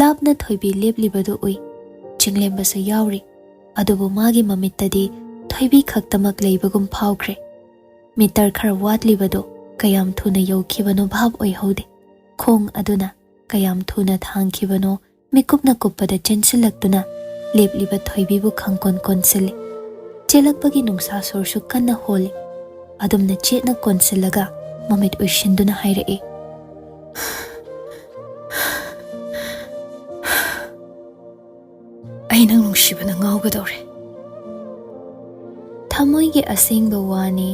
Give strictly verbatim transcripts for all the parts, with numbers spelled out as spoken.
ꯂꯥꯞꯅ ꯊꯣꯏꯕꯤ ꯂꯦꯞꯂꯤꯕꯗꯨ ꯎꯏ꯫ ꯆꯤꯡꯂꯦꯝꯕꯁꯨ ꯌꯥꯎꯔꯤ꯫ ꯑꯗꯨꯕꯨ ꯃꯥꯒꯤ ꯃꯃꯤꯠꯇꯗꯤ ꯊꯣꯏꯕꯤ ꯈꯛꯇꯃꯛ ꯂꯩꯕꯒꯨꯝ ꯐꯥꯎꯈ꯭ꯔꯦ꯫ ꯃꯤꯇꯔ ꯈꯔ ꯋꯥꯠꯂꯤꯕꯗꯨ ꯀꯌꯥꯝ ꯊꯨꯅ ꯌꯧꯈꯤꯕꯅꯣ ꯚꯥꯞ ꯑꯣꯏꯍꯧꯗꯦ꯫ ꯈꯣꯡ ꯑꯗꯨꯅ ꯀꯌꯥꯝ ꯊꯨꯅ ꯊꯥꯡꯈꯤꯕꯅꯣ ꯃꯤꯀꯨꯞꯅ ꯀꯨꯞꯄꯗ ꯆꯦꯟꯁꯤꯜꯂꯛꯇꯨꯅ ꯂꯦꯞꯂꯤꯕ ꯊꯣꯏꯕꯤꯕꯨ ꯈꯪꯀꯣꯟ ꯀꯣꯟꯁꯤꯜꯂꯤ꯫ ꯆꯦꯜꯂꯛꯄꯒꯤ ꯅꯨꯡꯁꯥ ꯁꯣꯔꯁꯨ ꯀꯟꯅ ꯍꯣꯜꯂꯤ꯫ ꯑꯗꯨꯝꯅ ꯆꯦꯠꯅ ꯀꯣꯟꯁꯤꯜꯂꯒ ꯃꯃꯤꯠ ꯎꯏꯁꯤꯟꯗꯨꯅ ꯍꯥꯏꯔꯛꯏ, "ꯑꯩ ꯅꯪ ꯅꯨꯡꯁꯤꯕꯅ ꯉꯥꯎꯒꯗꯧꯔꯦ꯫" ꯊꯃꯣꯏꯒꯤ ꯑꯁꯦꯡꯕ ꯋꯥꯅꯤ,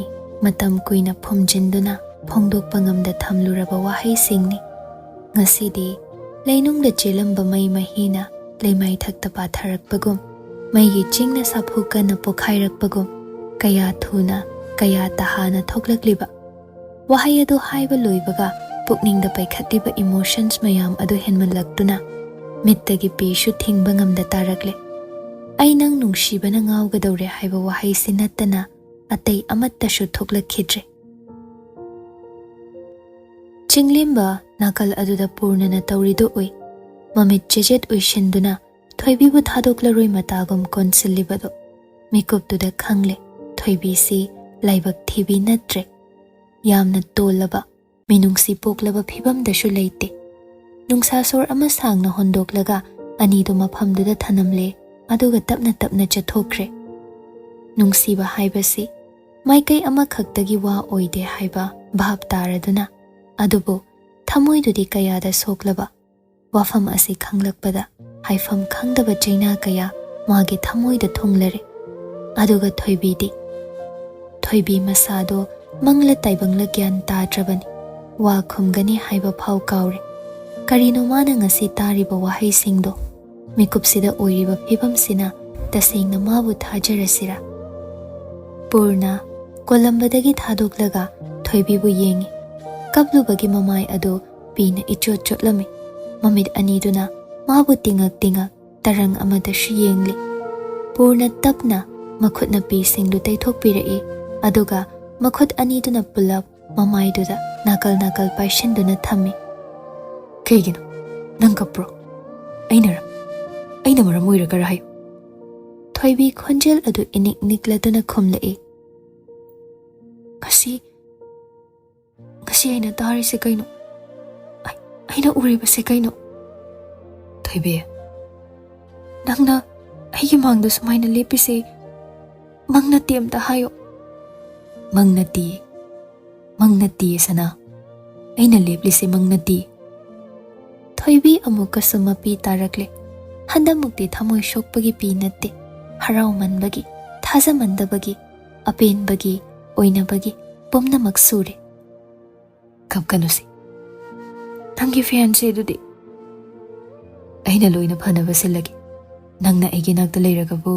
ꯃꯇꯝ ꯀꯨꯏꯅ ꯐꯨꯝꯖꯤꯟꯗꯨꯅ ꯐꯣꯡꯗꯣꯛꯄ ꯉꯝꯗ ꯊꯝꯂꯨꯔꯕ ꯋꯥꯍꯩꯁꯤꯡꯅꯤ꯫ ꯉꯁꯤꯗꯤ ꯂꯩꯅꯨꯡꯗ ꯆꯦꯜꯂꯝꯕ ꯃꯩ ꯃꯍꯤꯅ ꯂꯩꯃꯥꯏꯊꯛꯇ ꯄꯥꯊꯔꯛꯄꯒꯨꯝ, ꯃꯩꯒꯤ ꯆꯤꯡꯅ ꯁꯥꯐꯨ ꯀꯟꯅ ꯄꯣꯈꯥꯏꯔꯛꯄꯒꯨꯝ, ꯀꯌꯥ ꯊꯨꯅ, ꯀꯌꯥ ꯇꯍꯥꯅ ꯊꯣꯛꯂꯛꯂꯤꯕ꯫ ꯋꯥꯍꯩ ꯑꯗꯨ ꯍꯥꯏꯕ ꯂꯣꯏꯕꯒ ꯄꯨꯛꯅꯤꯡꯗ ꯄꯩꯈꯠꯂꯤꯕ emotions ꯃꯌꯥꯝ ꯑꯗꯨ ꯍꯦꯟꯃꯜꯂꯛꯇꯨꯅ ꯃꯤꯠꯇꯒꯤ ꯄꯤꯁꯨ ꯊꯤꯡꯕ ꯉꯝꯗ ꯇꯥꯔꯛꯂꯦ꯫ "ꯑꯩ ꯅꯪ ꯅꯨꯡꯁꯤꯕꯅ ꯉꯥꯎꯒꯗꯧꯔꯦ" ꯍꯥꯏꯕ ꯋꯥꯍꯩꯁꯤ ꯅꯠꯇꯅ ꯑꯇꯩ ꯑꯃꯠꯇꯁꯨ ꯊꯣꯛꯂꯛꯈꯤꯗ꯭ꯔꯦ꯫ ꯆꯤꯡꯂꯦꯝꯕ ꯅꯥꯀꯜ ꯑꯗꯨꯗ ꯄꯨꯔꯅꯅ ꯇꯧꯔꯤꯗꯨ ꯎꯏ꯫ ꯃꯃꯤꯠ ꯆꯦꯖꯦꯠ ꯎꯏꯁꯤꯟꯗꯨꯅ ꯊꯣꯏꯕꯤꯕꯨ ꯊꯥꯗꯣꯛꯂꯔꯣꯏ ꯃꯇꯥꯒꯨꯝ ꯀꯣꯟꯁꯤꯜꯂꯤꯕꯗꯨ꯫ ꯃꯤꯀꯨꯞꯇꯨꯗ ꯈꯪꯂꯦ, ꯊꯣꯏꯕꯤꯁꯤ ꯂꯥꯏꯕꯛ ꯊꯤꯕꯤ ꯅꯠꯇ꯭ꯔꯦ꯫ ꯌꯥꯝꯅ ꯇꯣꯜꯂꯕ, ꯃꯤꯅꯨꯡꯁꯤ ꯄꯣꯛꯂꯕ ꯐꯤꯕꯝꯗꯁꯨ ꯂꯩꯇꯦ꯫ ꯅꯨꯡꯁꯥ ꯁꯣꯔ ꯑꯃ ꯁꯥꯡꯅ ꯍꯣꯟꯗꯣꯛꯂꯒ ꯑꯅꯤꯗꯨ ꯃꯐꯝꯗꯨꯗ ꯊꯅꯝꯂꯦ, ꯑꯗꯨꯒ ꯇꯞꯅ ꯇꯞꯅ ꯆꯠꯊꯣꯛꯈ꯭ꯔꯦ꯫ ꯅꯨꯡꯁꯤꯕ ꯍꯥꯏꯕꯁꯤ ꯃꯥꯏꯀꯩ ꯑꯃꯈꯛꯇꯒꯤ ꯋꯥ ꯑꯣꯏꯗꯦ ꯍꯥꯏꯕ ꯚꯥꯞ ꯇꯥꯔꯗꯨꯅ, ꯑꯗꯨꯕꯨ ꯊꯃꯣꯏꯗꯨꯗꯤ ꯀꯌꯥꯗ ꯁꯣꯛꯂꯕ꯫ ꯋꯥꯐꯝ ꯑꯁꯤ ꯈꯪꯂꯛꯄꯗ ꯍꯥꯏꯐꯝ ꯈꯪꯗꯕ ꯆꯩꯅꯥ ꯀꯌꯥ ꯃꯥꯒꯤ ꯊꯃꯣꯏꯗ ꯊꯨꯡꯂꯔꯦ꯫ ꯑꯗꯨꯒ ꯊꯣꯏꯕꯤꯗꯤ? ꯊꯣꯏꯕꯤ ꯃꯁꯥꯗꯣ ꯃꯪꯂ ꯇꯥꯏꯕꯪꯂ ꯒ꯭ꯌꯥꯟ ꯇꯥꯗ꯭ꯔꯕꯅꯤ꯫ ꯋꯥ ꯈꯨꯝꯒꯅꯤ ꯍꯥꯏꯕ ꯐꯥꯎ ꯀꯥꯎꯔꯦ꯫ ꯀꯔꯤꯅꯣ ꯃꯥꯅ ꯉꯁꯤ ꯇꯥꯔꯤꯕ ꯋꯥꯍꯩꯁꯤꯡꯗꯣ? ꯃꯤꯀꯨꯞꯁꯤꯗ ꯑꯣꯏꯔꯤꯕ ꯐꯤꯕꯝꯁꯤꯅ ꯇꯁꯦꯡꯅ ꯃꯥꯕꯨ ꯊꯥꯖꯔꯁꯤꯔꯥ? ꯄꯨꯔꯅ ꯀꯣꯂꯝꯕꯗꯒꯤ ꯊꯥꯗꯣꯛꯂꯒ ꯊꯣꯏꯕꯤꯕꯨ ꯌꯦꯡꯉꯤ꯫ ꯀꯞꯂꯨꯕꯒꯤ ꯃꯃꯥꯏ ꯑꯗꯨ ꯄꯤꯅ ꯏꯆꯣꯠ ꯆꯣꯠꯂꯝꯃꯤ꯫ ꯃꯃꯤꯠ ꯑꯅꯤꯗꯨꯅ ꯃꯥꯕꯨ ꯇꯤꯡꯉꯛ ꯇꯤꯡꯉꯛ ꯇꯔꯪ ꯑꯃꯗꯁꯨ ꯌꯦꯡꯂꯤ꯫ ꯄꯨꯔꯅ ꯇꯞꯅ ꯃꯈꯨꯠꯅ ꯄꯤꯁꯤꯡꯗꯨ ꯇꯩꯊꯣꯛꯄꯤꯔꯛꯏ, ꯑꯗꯨꯒ ꯃꯈꯨꯠ ꯑꯅꯤꯗꯨꯅ ꯄꯨꯂꯞ ꯃꯃꯥꯏꯗꯨꯗ ꯅꯥꯀꯜ ꯅꯥꯀꯜ ꯄꯥꯏꯁꯤꯟꯗꯨꯅ ꯊꯝꯃꯤ꯫ "ꯀꯩꯒꯤꯅꯣ? ꯅꯪ ꯀꯞꯄ꯭ꯔꯣ?" ꯑꯩꯅꯔ? ꯑꯩꯅ ꯃꯔꯝ ꯑꯣꯏꯔꯒꯔ ꯍꯥꯏꯌꯨ꯫ ꯊꯣꯏꯕꯤ ꯈꯣꯟꯖꯦꯜ ꯑꯗꯨ ꯏꯅꯤꯛ ꯅꯤꯛꯂꯗꯨꯅ ꯈꯨꯝꯂꯛꯏ꯫ "ꯉꯁꯤ, ꯉꯁꯤ ꯑꯩꯅ ꯇꯥꯔꯤꯁꯦ ꯀꯩꯅꯣ? ꯑꯩ-, ꯑꯩꯅ ꯎꯔꯤꯕꯁꯦ ꯀꯩꯅꯣ?" "ꯊꯣꯏꯕꯤ, ꯅꯪꯅ ꯑꯩꯒꯤ ꯃꯥꯡꯗ ꯁꯨꯃꯥꯏꯅ ꯂꯦꯞꯄꯤꯁꯦ ꯃꯪ ꯅꯠꯇꯦ, ꯑꯝꯇ ꯍꯥꯏꯌꯣ꯫" "ꯃꯪ ꯅꯠꯇꯦ, ꯃꯪ ꯅꯠꯇꯦ ꯁꯅꯥ꯫ ꯑꯩꯅ ꯂꯦꯞꯂꯤꯁꯦ ꯃꯪ ꯅꯠꯇꯦ꯫" ꯊꯣꯏꯕꯤ ꯑꯃꯨꯛꯀꯁꯨ ꯃꯄꯤ ꯇꯥꯔꯛꯂꯦ꯫ ꯍꯟꯗꯛꯃꯨꯛꯇꯤ ꯊꯃꯣꯏ ꯁꯣꯛꯄꯒꯤ ꯄꯤ ꯅꯠꯇꯦ, ꯍꯔꯥꯎꯃꯟꯕꯒꯤ, ꯊꯥꯖꯃꯟꯗꯕꯒꯤ, ꯑꯄꯦꯟꯕꯒꯤ, ꯑꯣꯏꯅꯕꯒꯤ ꯄꯨꯝꯅꯃꯛ ꯁꯨꯔꯦ꯫ "ꯀꯞꯀꯅꯨꯁꯦ, ꯅꯪꯒꯤ ꯐꯤꯌꯥꯟꯁꯦ ꯑꯗꯨꯗꯤ?" "ꯑꯩꯅ ꯂꯣꯏꯅ ꯐꯅꯕ ꯁꯤꯜꯂꯒꯦ꯫ ꯅꯪꯅ ꯑꯩꯒꯤ ꯅꯥꯛꯇ ꯂꯩꯔꯒꯕꯨ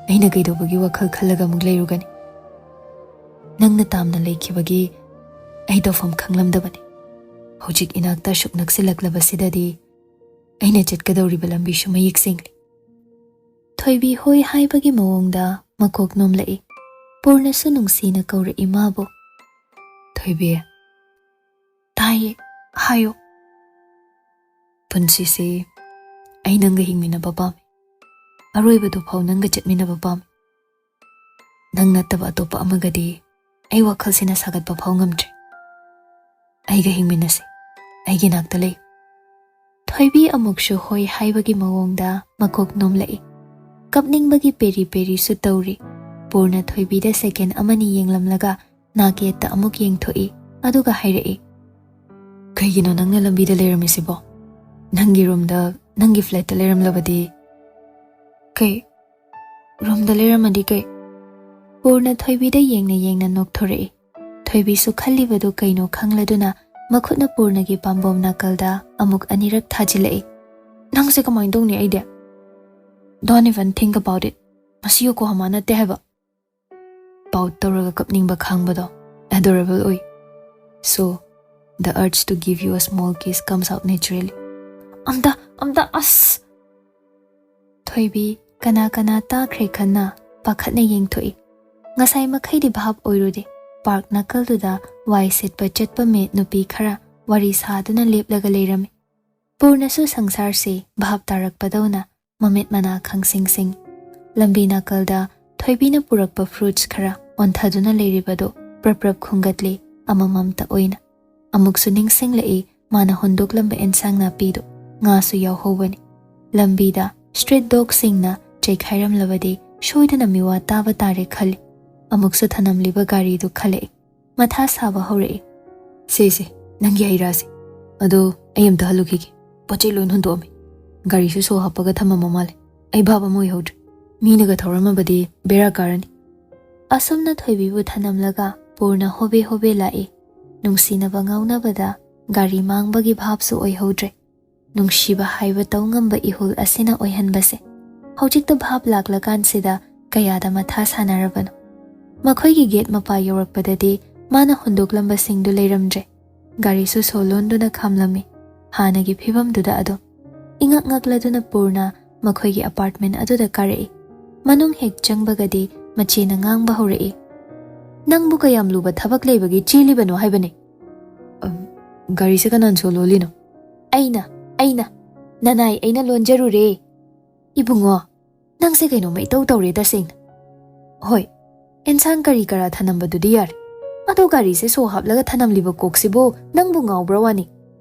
ꯑꯩꯅ ꯀꯩꯗꯧꯕꯒꯤ ꯋꯥꯈꯜ ꯈꯜꯂꯒ ꯑꯃꯨꯛ ꯂꯩꯔꯨꯒꯅꯤ? ꯅꯪꯅ ꯇꯥꯝꯅ ꯂꯩꯈꯤꯕꯒꯤ ꯑꯩ ꯇꯧꯐꯝ ꯈꯪꯂꯝꯗꯕꯅꯤ꯫ ꯍꯧꯖꯤꯛ ꯏꯅꯥꯛꯇ ꯑꯁꯨꯛ ꯅꯛꯁꯤꯜꯂꯛꯂꯕꯁꯤꯗꯗꯤ ꯑꯩꯅ ꯆꯠꯀꯗꯧꯔꯤꯕ ꯂꯝꯕꯤꯁꯨ ꯃꯌꯦꯛ ꯁꯦꯡꯂꯤ꯫" ꯊꯣꯏꯕꯤ ꯍꯣꯏ ꯍꯥꯏꯕꯒꯤ ꯃꯑꯣꯡꯗ ꯃꯀꯣꯛ ꯅꯣꯝꯂꯛꯏ꯫ ꯄꯨꯔꯅꯁꯨ ꯅꯨꯡꯁꯤꯅ ꯀꯧꯔꯛꯏ ꯃꯥꯕꯨ꯫ "ꯊꯣꯏꯕꯤ, ꯇꯥꯏꯌꯦ, ꯍꯥꯏꯌꯣ꯫" "ꯄꯨꯟꯁꯤꯁꯦ ꯑꯩ ꯅꯪꯒ ꯍꯤꯡꯃꯤꯟꯅꯕ ꯄꯥꯝꯃꯤ꯫ ꯑꯔꯣꯏꯕꯗꯨ ꯐꯥꯎ ꯅꯪꯒ ꯆꯠꯃꯤꯟꯅꯕ ꯄꯥꯝꯃꯤ꯫ ꯅꯪ ꯅꯠꯇꯕ ꯑꯇꯣꯞꯄ ꯑꯃꯒꯗꯤ ꯑꯩ ꯋꯥꯈꯜꯁꯤꯅ ꯁꯥꯒꯠꯄ ꯐꯥꯎ ꯉꯝꯗ꯭ꯔꯦ꯫ ꯑꯩꯒ ꯍꯤꯡꯃꯤꯟꯅꯁꯤ, ꯑꯩꯒꯤ ꯅꯥꯛꯇ ꯂꯩ꯫" ꯊꯣꯏꯕꯤ ꯑꯃꯨꯛꯁꯨ ꯍꯣꯏ ꯍꯥꯏꯕꯒꯤ ꯃꯑꯣꯡꯗ ꯃꯀꯣꯛ ꯅꯣꯝꯂꯛꯏ꯫ ꯀꯞꯅꯤꯡꯕꯒꯤ ꯄꯦꯔꯤ ꯄꯦꯔꯤꯁꯨ ꯇꯧꯔꯤ꯫ ꯄꯨꯔꯅ ꯊꯣꯏꯕꯤꯗ ꯁꯦꯀꯦꯟ ꯑꯃꯅꯤ ꯌꯦꯡꯂꯝꯂꯒ ꯅꯥꯛ ꯌꯦꯠꯇ ꯑꯃꯨꯛ ꯌꯦꯡꯊꯣꯛꯏ, ꯑꯗꯨꯒ ꯍꯥꯏꯔꯛꯏ, "ꯀꯩꯒꯤꯅꯣ ꯅꯪꯅ ꯂꯝꯕꯤꯗ ꯂꯩꯔꯝꯃꯤꯁꯤꯕꯣ? ꯅꯪꯒꯤ ꯔꯨꯝꯗ, ꯅꯪꯒꯤ ꯐ꯭ꯂꯦꯠꯇ ꯂꯩꯔꯝꯂꯕꯗꯤ?" "ꯀꯩ? ꯔꯨꯝꯗ ꯂꯩꯔꯝꯃꯗꯤ ꯀꯩ?" ꯄꯨꯔꯅ ꯊꯣꯏꯕꯤꯗ ꯌꯦꯡꯅ ꯌꯦꯡꯅ ꯅꯣꯛꯊꯣꯔꯛꯏ꯫ ꯊꯣꯏꯕꯤꯁꯨ ꯈꯜꯂꯤꯕꯗꯨ ꯀꯩꯅꯣ ꯈꯪꯂꯗꯨꯅ ꯃꯈꯨꯠꯅ ꯄꯨꯔꯅꯒꯤ ꯄꯥꯝꯕꯣꯝ ꯅꯥꯀꯜꯗ ꯑꯃꯨꯛ ꯑꯅꯤꯔꯛ ꯊꯥꯖꯤꯜꯂꯛꯏ꯫ "ꯅꯪꯁꯦ ꯀꯃꯥꯏꯅ ꯇꯧꯅꯤ ꯑꯩꯗꯤ?" "Don't even think about it. ꯃꯁꯤ ꯌꯣꯀꯣꯍꯥꯃꯥ ꯅꯠꯇꯦ ꯍꯥꯏꯕ꯫" ꯄꯥꯎꯠ ꯇꯧꯔꯒ ꯀꯞꯅꯤꯡꯕ ꯈꯥꯡꯕꯗꯣ adorable ꯑꯣꯏ꯫ So, the urge to give you a small kiss comes out naturally. "ꯑꯝꯇ, ꯑꯝꯇ, ꯑꯁ!" ꯊꯣꯏꯕꯤ ꯀꯅꯥ ꯀꯅꯥ ꯇꯥꯈ꯭ꯔꯦ ꯈꯟꯅ ꯄꯥꯈꯠꯅ ꯌꯦꯡꯊꯣꯛꯏ꯫ ꯉꯁꯥꯏ ꯃꯈꯩꯗꯤ ꯚꯥꯞ ꯑꯣꯏꯔꯨꯗꯦ꯫ ꯄꯥꯔꯛ ꯅꯥꯀꯜꯗꯨꯗ ꯋꯥꯏ ꯁꯤꯠꯄ ꯆꯠꯄ ꯃꯦꯠ ꯅꯨꯄꯤ ꯈꯔ ꯋꯥꯔꯤ ꯁꯥꯗꯨꯅ ꯂꯦꯞꯂꯒ ꯂꯩꯔꯝꯃꯤ꯫ ꯄꯨꯔꯅꯁꯨ ꯁꯪꯁꯥꯔꯁꯤ ꯚꯥꯞ ꯇꯥꯔꯛꯄꯗꯧꯅ ꯃꯃꯤꯠ ꯃꯅꯥ ꯈꯪꯁꯤꯡ ꯁꯤꯡ꯫ ꯂꯝꯕꯤ ꯅꯥꯀꯜꯗ ꯊꯣꯏꯕꯤꯅ ꯄꯨꯔꯛꯄ fruits ꯈꯔ ꯑꯣꯟꯊꯗꯨꯅ ꯂꯩꯔꯤꯕꯗꯨ ꯄ꯭ꯔꯞ ꯄ꯭ꯔꯞ ꯈꯨꯝꯒꯠꯂꯤ, ꯑꯃꯃꯝꯇ ꯑꯣꯏꯅ꯫ ꯑꯃꯨꯛꯁꯨ ꯅꯤꯡꯁꯤꯡꯂꯛꯏ ꯃꯥꯅ ꯍꯨꯟꯗꯣꯛꯂꯝꯕ ꯑꯦꯟꯁꯥꯡ ꯅꯥꯄꯤꯗꯨ, ꯉꯥꯁꯨ ꯌꯥꯎꯍꯧꯕꯅꯤ꯫ ꯂꯝꯕꯤꯗ street dogꯁꯤꯡꯅ ꯆꯩꯈꯥꯏꯔꯝꯂꯕꯗꯤ ꯁꯣꯏꯗꯅ ꯃꯤꯋꯥ ꯇꯥꯕ ꯇꯥꯔꯦ ꯈꯜꯂꯤ꯫ ꯑꯃꯨꯛꯁꯨ ꯊꯅꯝꯂꯤꯕ ꯒꯥꯔꯤꯗꯨ ꯈꯜꯂꯛꯏ꯫ ꯃꯊꯥ ꯁꯥꯕ ꯍꯧꯔꯛꯏ꯫ "ꯁꯦ, ꯁꯦ, ꯅꯪꯒꯤ ꯍꯩ ꯔꯥꯁꯦ꯫ ꯑꯗꯣ ꯑꯩ ꯑꯝꯇ ꯍꯜꯂꯨꯈꯤꯒꯦ꯫ ꯄꯣꯠ ꯆꯩ ꯂꯣꯏ ꯍꯨꯟꯗꯣꯛꯑꯝꯃꯦ꯫ ꯒꯥꯔꯤꯁꯨ ꯁꯣ ꯍꯥꯞꯄꯒ ꯊꯝꯃꯝꯕ ꯃꯥꯜꯂꯦ꯫ ꯑꯩ ꯚꯥꯕ ꯑꯃ ꯑꯣꯏꯍꯧꯗ꯭ꯔꯦ꯫ ꯃꯤꯅꯒ ꯊꯧꯔꯝꯃꯕꯗꯤ ꯕꯦꯔꯥ ꯀꯥꯔꯅꯤ꯫" ꯑꯁꯨꯝꯅ ꯊꯣꯏꯕꯤꯕꯨ ꯊꯅꯝꯂꯒ ꯄꯨꯔꯅ ꯍꯣꯕꯦ ꯍꯣꯕꯦ ꯂꯥꯛꯏ꯫ ꯅꯨꯡꯁꯤꯅꯕ ꯉꯥꯎꯅꯕꯗ ꯒꯥꯔꯤ ꯃꯥꯡꯕꯒꯤ ꯚꯥꯞꯁꯨ ꯑꯣꯏꯍꯧꯗ꯭ꯔꯦ꯫ ꯅꯨꯡꯁꯤꯕ ꯍꯥꯏꯕ ꯇꯧ ꯉꯝꯕ ꯏꯍꯨꯜ ꯑꯁꯤꯅ ꯑꯣꯏꯍꯟꯕꯁꯦ꯫ ꯍꯧꯖꯤꯛꯇ ꯚꯥꯞ ꯂꯥꯛꯂꯀꯥꯟꯁꯤꯗ ꯀꯌꯥꯗ ꯃꯊꯥ ꯁꯥꯅꯔꯕꯅꯣ꯫ ꯃꯈꯣꯏꯒꯤ gate ꯃꯄꯥ ꯌꯧꯔꯛꯄꯗꯗꯤ ꯃꯥꯅ ꯍꯨꯟꯗꯣꯛꯂꯝꯕꯁꯤꯡꯗꯨ ꯂꯩꯔꯝꯗ꯭ꯔꯦ꯫ ꯒꯥꯔꯤꯁꯨ ꯁꯣ ꯂꯣꯟꯗꯨꯅ ꯈꯥꯝꯂꯝꯃꯤ꯫ ꯍꯥꯟꯅꯒꯤ ꯐꯤꯕꯝꯗꯨꯗ ꯑꯗꯨꯝ꯫ ꯏꯉꯛ ꯉꯛꯂꯗꯨꯅ ꯄꯨꯔꯅ ꯃꯈꯣꯏꯒꯤ apartment ꯑꯗꯨꯗ ꯀꯥꯔꯛꯏ꯫ ꯃꯅꯨꯡ ꯍꯦꯛ ꯆꯪꯕꯒꯗꯤ ꯃꯆꯦꯅ ꯉꯥꯡꯕ ꯍꯧꯔꯛꯏ꯫ "ꯅꯪꯕꯨ ꯀꯌꯥꯝ ꯂꯨꯕ ꯊꯕꯛ ꯂꯩꯕꯒꯤ ꯆꯦꯜꯂꯤꯕꯅꯣ ꯍꯥꯏꯕꯅꯦ?" "ꯑꯝ, ꯒꯥꯔꯤꯁꯦ ꯀꯅꯥꯅ ꯁꯣ ꯂꯣꯜꯂꯤꯅꯣ?" "ꯑꯩꯅ, ꯑꯩꯅ, ꯅꯅꯥꯏ ꯑꯩꯅ ꯂꯣꯟꯖꯔꯨꯔꯦ꯫" "ꯏꯕꯨꯡꯉꯣ, ꯅꯪꯁꯦ ꯀꯩꯅꯣꯝꯃ ꯏꯇꯧ ꯇꯧꯔꯦ ꯇꯁꯦꯡꯅ꯫" "ꯍꯣꯏ, ꯑꯦꯟꯁꯥꯡ ꯀꯔꯤ ꯀꯔꯥ ꯊꯅꯝꯕꯗꯨꯗꯤ ꯌꯥꯔꯦ꯫ ꯑꯗꯣ ꯒꯥꯔꯤꯁꯦ ꯁꯣ ꯍꯥꯞꯂꯒ ꯊꯅꯝꯂꯤꯕ ꯀꯣꯛꯁꯤꯕꯨ ꯅꯪꯕꯨ ꯉꯥꯎꯕ꯭ꯔꯥ ꯋꯥꯅꯤ?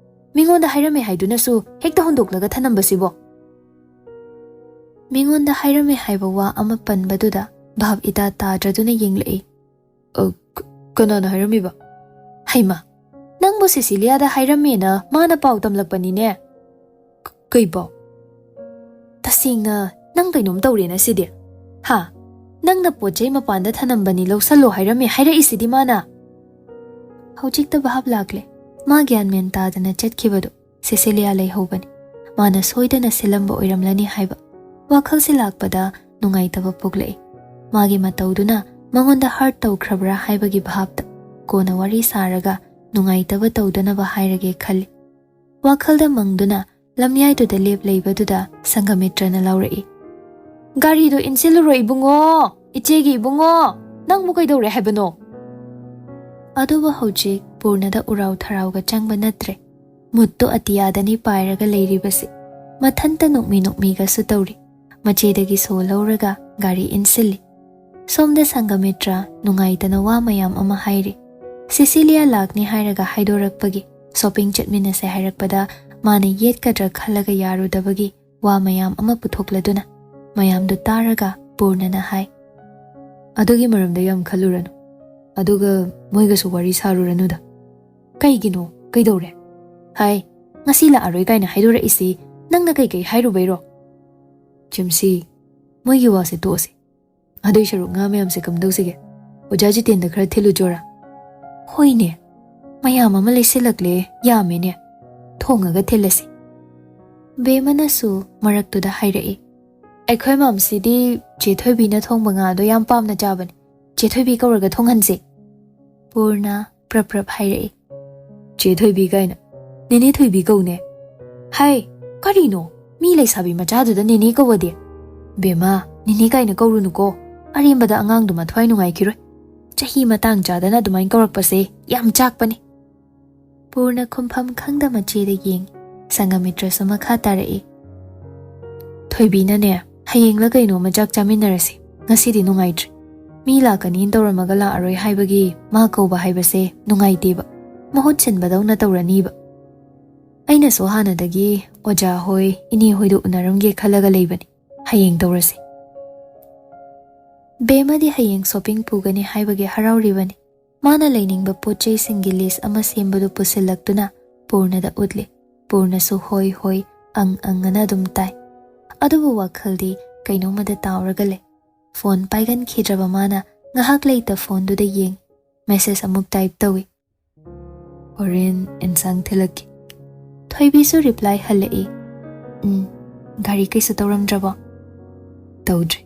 ꯃꯤꯉꯣꯟꯗ ꯍꯥꯏꯔꯝꯃꯦ ꯍꯥꯏꯗꯨꯅꯁꯨ ꯍꯦꯛꯇ ꯍꯨꯟꯗꯣꯛꯂꯒ ꯊꯅꯝꯕꯁꯤꯕꯣ?" ꯃꯤꯉꯣꯟꯗ ꯍꯥꯏꯔꯝꯃꯦ ꯍꯥꯏꯕ ꯋꯥ ꯑꯃ ꯄꯟꯕꯗꯨꯗ ꯚꯥꯞ ꯏꯇꯥ ꯇꯥꯗ꯭ꯔꯗꯨꯅ ꯌꯦꯡꯂꯛꯏ꯫ "ꯑ, ꯀ-, ꯀꯅꯥꯅ ꯍꯥꯏꯔꯝꯃꯤꯕ?" "ꯍꯩꯃꯥ, ꯅꯪꯕꯨ ꯁꯤꯁꯤꯂꯤꯌꯥꯗ ꯍꯥꯏꯔꯝꯃꯦꯅ ꯃꯥꯅ ꯄꯥꯎ ꯇꯝꯂꯛꯄꯅꯤꯅꯦ꯫" "ꯀ-, ꯀꯩ ꯄꯥꯎ?" "ꯇꯁꯦꯡꯅ ꯅꯪ ꯀꯩꯅꯣꯝ ꯇꯧꯔꯦꯅ ꯁꯤꯗꯤ꯫ ꯍꯥ? ꯅꯪꯅ ꯄꯣꯠ ꯆꯩ ꯃꯄꯥꯟꯗ ꯊꯅꯝꯕꯅꯤ, ꯂꯧꯁꯜꯂꯣ ꯍꯥꯏꯔꯝꯃꯦ ꯍꯥꯏꯔꯛꯏꯁꯤꯗꯤ ꯃꯥꯅ꯫" ꯍꯧꯖꯤꯛꯇ ꯚꯥꯞ ꯂꯥꯛꯂꯦ꯫ ꯃꯥ ꯒ꯭ꯌꯥꯟ ꯃꯦꯟ ꯇꯥꯗꯅ ꯆꯠꯈꯤꯕꯗꯨ꯫ ꯁꯦꯁꯤꯂꯤꯌꯥ ꯂꯩꯍꯧꯕꯅꯤ꯫ ꯃꯥꯅ ꯁꯣꯏꯗꯅ ꯁꯤꯜꯂꯝꯕ ꯑꯣꯏꯔꯝꯂꯅꯤ ꯍꯥꯏꯕ ꯋꯥꯈꯜꯁꯤ ꯂꯥꯛꯄꯗ ꯅꯨꯡꯉꯥꯏꯇꯕ ꯄꯣꯛꯂꯛꯏ꯫ ꯃꯥꯒꯤ ꯃꯇꯧꯗꯨꯅ ꯃꯉꯣꯟꯗ hurt ꯇꯧꯈ꯭ꯔꯕ꯭ꯔꯥ ꯍꯥꯏꯕꯒꯤ ꯚꯥꯞꯇ꯫ ꯀꯣꯟꯅ ꯋꯥꯔꯤ ꯁꯥꯔꯒ ꯅꯨꯡꯉꯥꯏꯇꯕ ꯇꯧꯗꯅꯕ ꯍꯥꯏꯔꯒꯦ ꯈꯜꯂꯤ꯫ ꯋꯥꯈꯜꯗ ꯃꯪꯗꯨꯅ ꯂꯝꯌꯥꯏꯗꯨꯗ ꯂꯦꯞ ꯂꯩꯕꯗꯨꯗ ꯁꯪꯒꯃꯤꯇ꯭ꯔꯅ ꯂꯥꯎꯔꯛꯏ, "ꯒꯥꯔꯤꯗꯣ ꯏꯟꯁꯤꯜꯂꯨꯔꯣ ꯏꯕꯨꯡꯉꯣ, ꯏꯆꯦꯒꯤ ꯏꯕꯨꯡꯉꯣ, ꯅꯪꯕꯨ ꯀꯩꯗꯧꯔꯦ ꯍꯥꯏꯕꯅꯣ?" ꯑꯗꯨꯕꯨ ꯍꯧꯖꯤꯛ ꯄꯨꯔꯅꯗ ꯎꯔꯥꯎ ꯊꯔꯥꯎꯒ ꯆꯪꯕ ꯅꯠꯇ꯭ꯔꯦ꯫ ꯃꯨꯠꯇꯣ ꯑꯇꯤꯌꯥꯗꯅꯤ ꯄꯥꯏꯔꯒ ꯂꯩꯔꯤꯕꯁꯤ꯫ ꯃꯊꯟꯇ ꯅꯣꯛꯃꯤ ꯅꯣꯛꯃꯤꯒꯁꯨ ꯇꯧꯔꯤ꯫ ꯃꯆꯦꯗꯒꯤ ꯁꯣ ꯂꯧꯔꯒ ꯒꯥꯔꯤ ꯏꯟꯁꯤꯜꯂꯤ꯫ ꯁꯣꯝꯗ ꯁꯪꯒꯃꯤꯇ꯭ꯔ ꯅꯨꯡꯉꯥꯏꯇꯅ ꯋꯥ ꯃꯌꯥꯝ ꯑꯃ ꯍꯥꯏꯔꯤ꯫ ꯁꯤꯁꯤꯂꯤꯌꯥ ꯂꯥꯛꯅꯤ ꯍꯥꯏꯔꯒ ꯍꯥꯏꯗꯣꯔꯛꯄꯒꯤ, ꯁꯣꯄꯤꯡ ꯆꯠꯃꯤꯟꯅꯁꯦ ꯍꯥꯏꯔꯛꯄꯗ ꯃꯥꯅ ꯌꯦꯠꯀꯗ꯭ꯔꯥ ꯈꯜꯂꯒ ꯌꯥꯔꯨꯗꯕꯒꯤ ꯋꯥ ꯃꯌꯥꯝ ꯑꯃ ꯄꯨꯊꯣꯛꯂꯗꯨꯅ ꯃꯌꯥꯝꯗꯨ ꯇꯥꯔꯒ ꯄꯨꯔꯅꯅ ꯍꯥꯏ, "ꯑꯗꯨꯒꯤ ꯃꯔꯝꯗ ꯌꯥꯝ ꯈꯜꯂꯨꯔꯅꯨ, ꯑꯗꯨꯒ ꯃꯣꯏꯒꯁꯨ ꯋꯥꯔꯤ ꯁꯥꯔꯨꯔꯅꯨꯗ꯫ ꯀꯩꯒꯤꯅꯣ? ꯀꯩꯗꯧꯔꯦ?" "ꯍꯥꯏ, ꯉꯁꯤ ꯂꯥꯛꯑꯔꯣꯏ ꯀꯥꯏꯅ ꯍꯥꯏꯗꯣꯔꯛꯏꯁꯤ ꯅꯪꯅ ꯀꯩꯀꯩ ꯍꯥꯏꯔꯨꯕꯩꯔꯣ?" "ꯖꯤꯝꯁꯤ, ꯃꯣꯏꯒꯤ ꯋꯥꯁꯦ ꯇꯣꯛꯑꯁꯤ꯫ ꯑꯗꯨꯏ ꯁꯔꯨꯛ ꯉꯥ ꯃꯌꯥꯝꯁꯦ ꯀꯝꯗꯧꯁꯤꯒꯦ? ꯑꯣꯖꯥ ꯖꯤꯇꯦꯟꯗ ꯈꯔ ꯊꯤꯜꯂꯨꯆꯣꯔꯥ?" "ꯍꯣꯏꯅꯦ, ꯃꯌꯥꯝ ꯑꯃ ꯂꯩꯁꯤꯜꯂꯛꯂꯦ, ꯌꯥꯝꯃꯦꯅꯦ꯫ ꯊꯣꯡꯉꯒ ꯊꯤꯜꯂꯁꯤ꯫" ꯕꯦꯃꯅꯁꯨ ꯃꯔꯛꯇꯨꯗ ꯍꯥꯏꯔꯛꯏ, "ꯑꯩꯈꯣꯏ ꯃꯝꯁꯤꯗꯤ ꯆꯦ ꯊꯣꯏꯕꯤꯅ ꯊꯣꯡꯕ ꯉꯥꯗꯣ ꯌꯥꯝ ꯄꯥꯝꯅ ꯆꯥꯕꯅꯦ꯫ ꯆꯦ ꯊꯣꯏꯕꯤ ꯀꯧꯔꯒ ꯊꯣꯡꯍꯟꯁꯦ꯫" ꯄꯨꯔꯅ ꯄ꯭ꯔꯞ ꯄ꯭ꯔꯞ ꯍꯥꯏꯔꯛꯏ, "ꯆꯦ ꯊꯣꯏꯕꯤ ꯀꯥꯏꯅ? ꯅꯦꯅꯦ ꯊꯣꯏꯕꯤ ꯀꯧꯅꯦ꯫" "ꯍꯥꯏ, ꯀꯔꯤꯅꯣ? ꯃꯤ ꯂꯩꯁꯥꯕꯤ ꯃꯆꯥꯗꯨꯗ ꯅꯦꯅꯦ ꯀꯧꯋꯗꯤ?" "ꯕꯦꯃꯥ, ꯅꯦꯅꯦ ꯀꯥꯏꯅ ꯀꯧꯔꯨꯅꯨꯀꯣ꯫ ꯑꯔꯦꯝꯕꯗ ꯑꯉꯥꯡꯗꯨ ꯃꯊ꯭ꯋꯥꯏ ꯅꯨꯡꯉꯥꯏꯈꯤꯔꯣꯏ꯫ ꯆꯍꯤ ꯃꯇꯥꯡ ꯆꯥꯗꯅ ꯑꯗꯨꯃꯥꯏꯅ ꯀꯧꯔꯛꯄꯁꯦ ꯌꯥꯝ ꯆꯥꯛꯄꯅꯤ꯫" ꯄꯨꯔꯅ ꯈꯨꯝꯐꯝ ꯈꯪꯗ ꯃꯆꯦꯗ ꯌꯦꯡꯉꯤ꯫ ꯁꯪꯒꯃꯤꯇ꯭ꯔꯁꯨ ꯃꯈꯥ ꯇꯥꯔꯛꯏ, "ꯊꯣꯏꯕꯤꯅꯅꯦ, ꯍꯌꯦꯡꯂ ꯀꯩꯅꯣꯝꯃ ꯆꯥꯛ ꯆꯥꯃꯤꯟꯅꯔꯁꯤ꯫ ꯉꯁꯤꯗꯤ ꯅꯨꯡꯉꯥꯏꯇ꯭ꯔꯦ꯫ ꯃꯤ ꯂꯥꯛꯀꯅꯤꯅ ꯇꯧꯔꯝꯃꯒ ꯂꯥꯛꯑꯔꯣꯏ ꯍꯥꯏꯕꯒꯤ ꯃꯥ ꯀꯧꯕ ꯍꯥꯏꯕꯁꯦ ꯅꯨꯡꯉꯥꯏꯇꯦꯕ꯫ ꯃꯍꯨꯠ ꯁꯤꯟꯕꯗꯧꯅ ꯇꯧꯔꯅꯤꯕ꯫ ꯑꯩꯅꯁꯨ ꯍꯥꯟꯅꯗꯒꯤ ꯑꯣꯖꯥ ꯍꯣꯏ, ꯏꯅꯦ ꯍꯣꯏꯗꯣ ꯎꯅꯔꯝꯒꯦ ꯈꯜꯂꯒ ꯂꯩꯕꯅꯤ꯫ ꯍꯌꯦꯡ ꯇꯧꯔꯁꯤ꯫" ꯕꯦꯃꯗꯤ ꯍꯌꯦꯡ ꯁꯣꯄꯤꯡ ꯄꯨꯒꯅꯤ ꯍꯥꯏꯕꯒꯤ ꯍꯔꯥꯎꯔꯤꯕꯅꯤ꯫ ꯃꯥꯅ ꯂꯩꯅꯤꯡꯕ ꯄꯣꯠ ꯆꯩꯁꯤꯡꯒꯤ ꯂꯤꯁ ꯑꯃ ꯁꯦꯝꯕꯗꯨ ꯄꯨꯁꯤꯜꯂꯛꯇꯨꯅ ꯄꯨꯔꯅꯗ ꯎꯠꯂꯤ꯫ ꯄꯨꯔꯅꯁꯨ ꯍꯣꯏ ꯍꯣꯏ, ꯑꯪ ꯑꯪ ꯑꯅ ꯑꯗꯨꯝ ꯇꯥꯏ꯫ ꯑꯗꯨꯕꯨ ꯋꯥꯈꯜꯗꯤ ꯀꯩꯅꯣꯝꯃꯗ ꯇꯥꯎꯔꯒ ꯂꯩ꯫ ꯐꯣꯟ ꯄꯥꯏꯒꯟꯈꯤꯗ꯭ꯔꯕ ꯃꯥꯅ ꯉꯥꯏꯍꯥꯛ ꯂꯩꯇ ꯐꯣꯟꯗꯨꯗ ꯌꯦꯡ, ꯃꯦꯁꯦꯖ ꯑꯃꯨꯛ ꯇꯥꯏꯞ ꯇꯧꯏ꯫ "ꯍꯣꯔꯦꯟ ꯑꯦꯟꯁꯥꯡ ꯊꯤꯜꯂꯛꯀꯦ꯫" ꯊꯣꯏꯕꯤꯁꯨ ꯔꯤꯄ꯭ꯂꯥꯏ ꯍꯜꯂꯛꯏ꯫ "ꯎꯝ, ꯒꯥꯔꯤ ꯀꯩꯁꯨ ꯇꯧꯔꯝꯗ꯭ꯔꯕꯣ?" "ꯇꯧꯗ꯭ꯔꯤ꯫"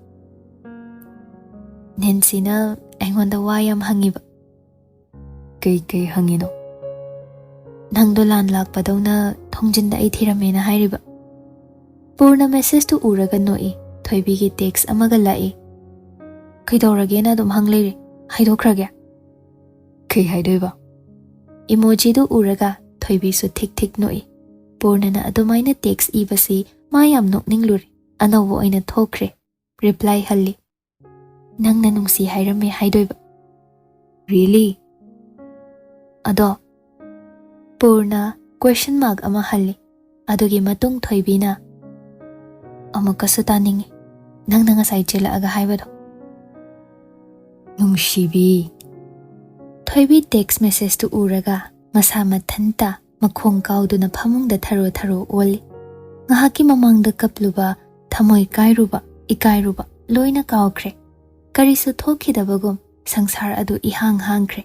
"ꯅꯦꯟꯁꯤꯅ ꯑꯩꯉꯣꯟꯗ ꯋꯥ ꯌꯥꯝ ꯍꯪꯉꯤꯕ꯫" "ꯀꯩ ꯀꯩ ꯍꯪꯉꯤꯅꯣ?" "ꯅꯪꯗꯣ ꯂꯥꯟ ꯂꯥꯛꯄꯗꯧꯅ ꯊꯣꯡꯖꯤꯟꯗ ꯑꯩ ꯊꯤꯔꯝꯃꯦꯅ ꯍꯥꯏꯔꯤꯕ꯫" ꯄꯨꯔꯅ ꯃꯦꯁꯦꯖꯇꯨ ꯎꯔꯒ ꯅꯣꯛꯏ꯫ ꯊꯣꯏꯕꯤꯒꯤ ꯇꯦꯛꯁ ꯑꯃꯒ ꯂꯥꯛꯏ꯫ "ꯀꯩꯗꯧꯔꯒꯦꯅ ꯑꯗꯨꯝ ꯍꯪ ꯂꯩꯔꯦ? ꯍꯥꯏꯗꯣꯛꯈ꯭ꯔꯒꯦ?" "ꯀꯩ ꯍꯥꯏꯗꯣꯏꯕ?" ꯏꯃꯣꯖꯤꯗꯨ ꯎꯔꯒ ꯊꯣꯏꯕꯤꯁꯨ ꯊꯤꯛ ꯊꯤꯛ ꯅꯣꯛꯏ꯫ ꯄꯨꯔꯅꯅ ꯑꯗꯨꯃꯥꯏꯅ ꯇꯦꯛꯁ ꯏꯕꯁꯤ ꯃꯥ ꯌꯥꯝ ꯅꯣꯛꯅꯤꯡꯂꯨꯔꯦ꯫ ꯑꯅꯧꯕ ꯑꯣꯏꯅ ꯊꯣꯛꯈ꯭ꯔꯦ꯫ ꯔꯤꯄ꯭ꯂꯥꯏ ꯍꯜꯂꯤ꯫ "ꯅꯪꯅ ꯅꯨꯡꯁꯤ ꯍꯥꯏꯔꯝꯃꯦ ꯍꯥꯏꯗꯣꯏꯕ꯫ Really?" ꯑꯗꯣ ꯄꯨꯔꯅ ꯀ꯭ꯋꯦꯁꯟ ꯃꯥꯔꯛ ꯑꯃ ꯍꯜꯂꯤ꯫ ꯑꯗꯨꯒꯤ ꯃꯇꯨꯡ ꯊꯣꯏꯕꯤꯅ, "ꯑꯃꯨꯛꯀꯁꯨ ꯇꯥꯅꯤꯡꯉꯤ, ꯅꯪꯅ ꯉꯁꯥꯏ ꯆꯦꯜꯂꯛꯑꯒ ꯍꯥꯏꯕꯗꯣ, ꯅꯨꯡꯁꯤꯕꯤ꯫" ꯊꯣꯏꯕꯤ ꯇꯦꯛꯁ ꯃꯦꯁꯦꯖꯇꯨ ꯎꯔꯒ ꯃꯁꯥ ꯃꯊꯟꯇ ꯃꯈꯣꯡ ꯀꯥꯎꯗꯨꯅ ꯐꯃꯨꯡꯗ ꯊꯔꯣ ꯊꯔꯣ ꯑꯣꯜꯂꯤ꯫ ꯉꯥꯏꯍꯥꯛꯀꯤ ꯃꯃꯥꯡꯗ ꯀꯞꯂꯨꯕ, ꯊꯃꯣꯏ ꯀꯥꯏꯔꯨꯕ, ꯏꯀꯥꯏꯔꯨꯕ ꯂꯣꯏꯅ ꯀꯥꯎꯈ꯭ꯔꯦ꯫ ꯀꯔꯤꯁꯨ ꯊꯣꯛꯈꯤꯗꯕꯒꯨꯝ ꯁꯪꯁꯥꯔ ꯑꯗꯨ ꯏꯍꯥꯡ ꯍꯥꯡꯈ꯭ꯔꯦ꯫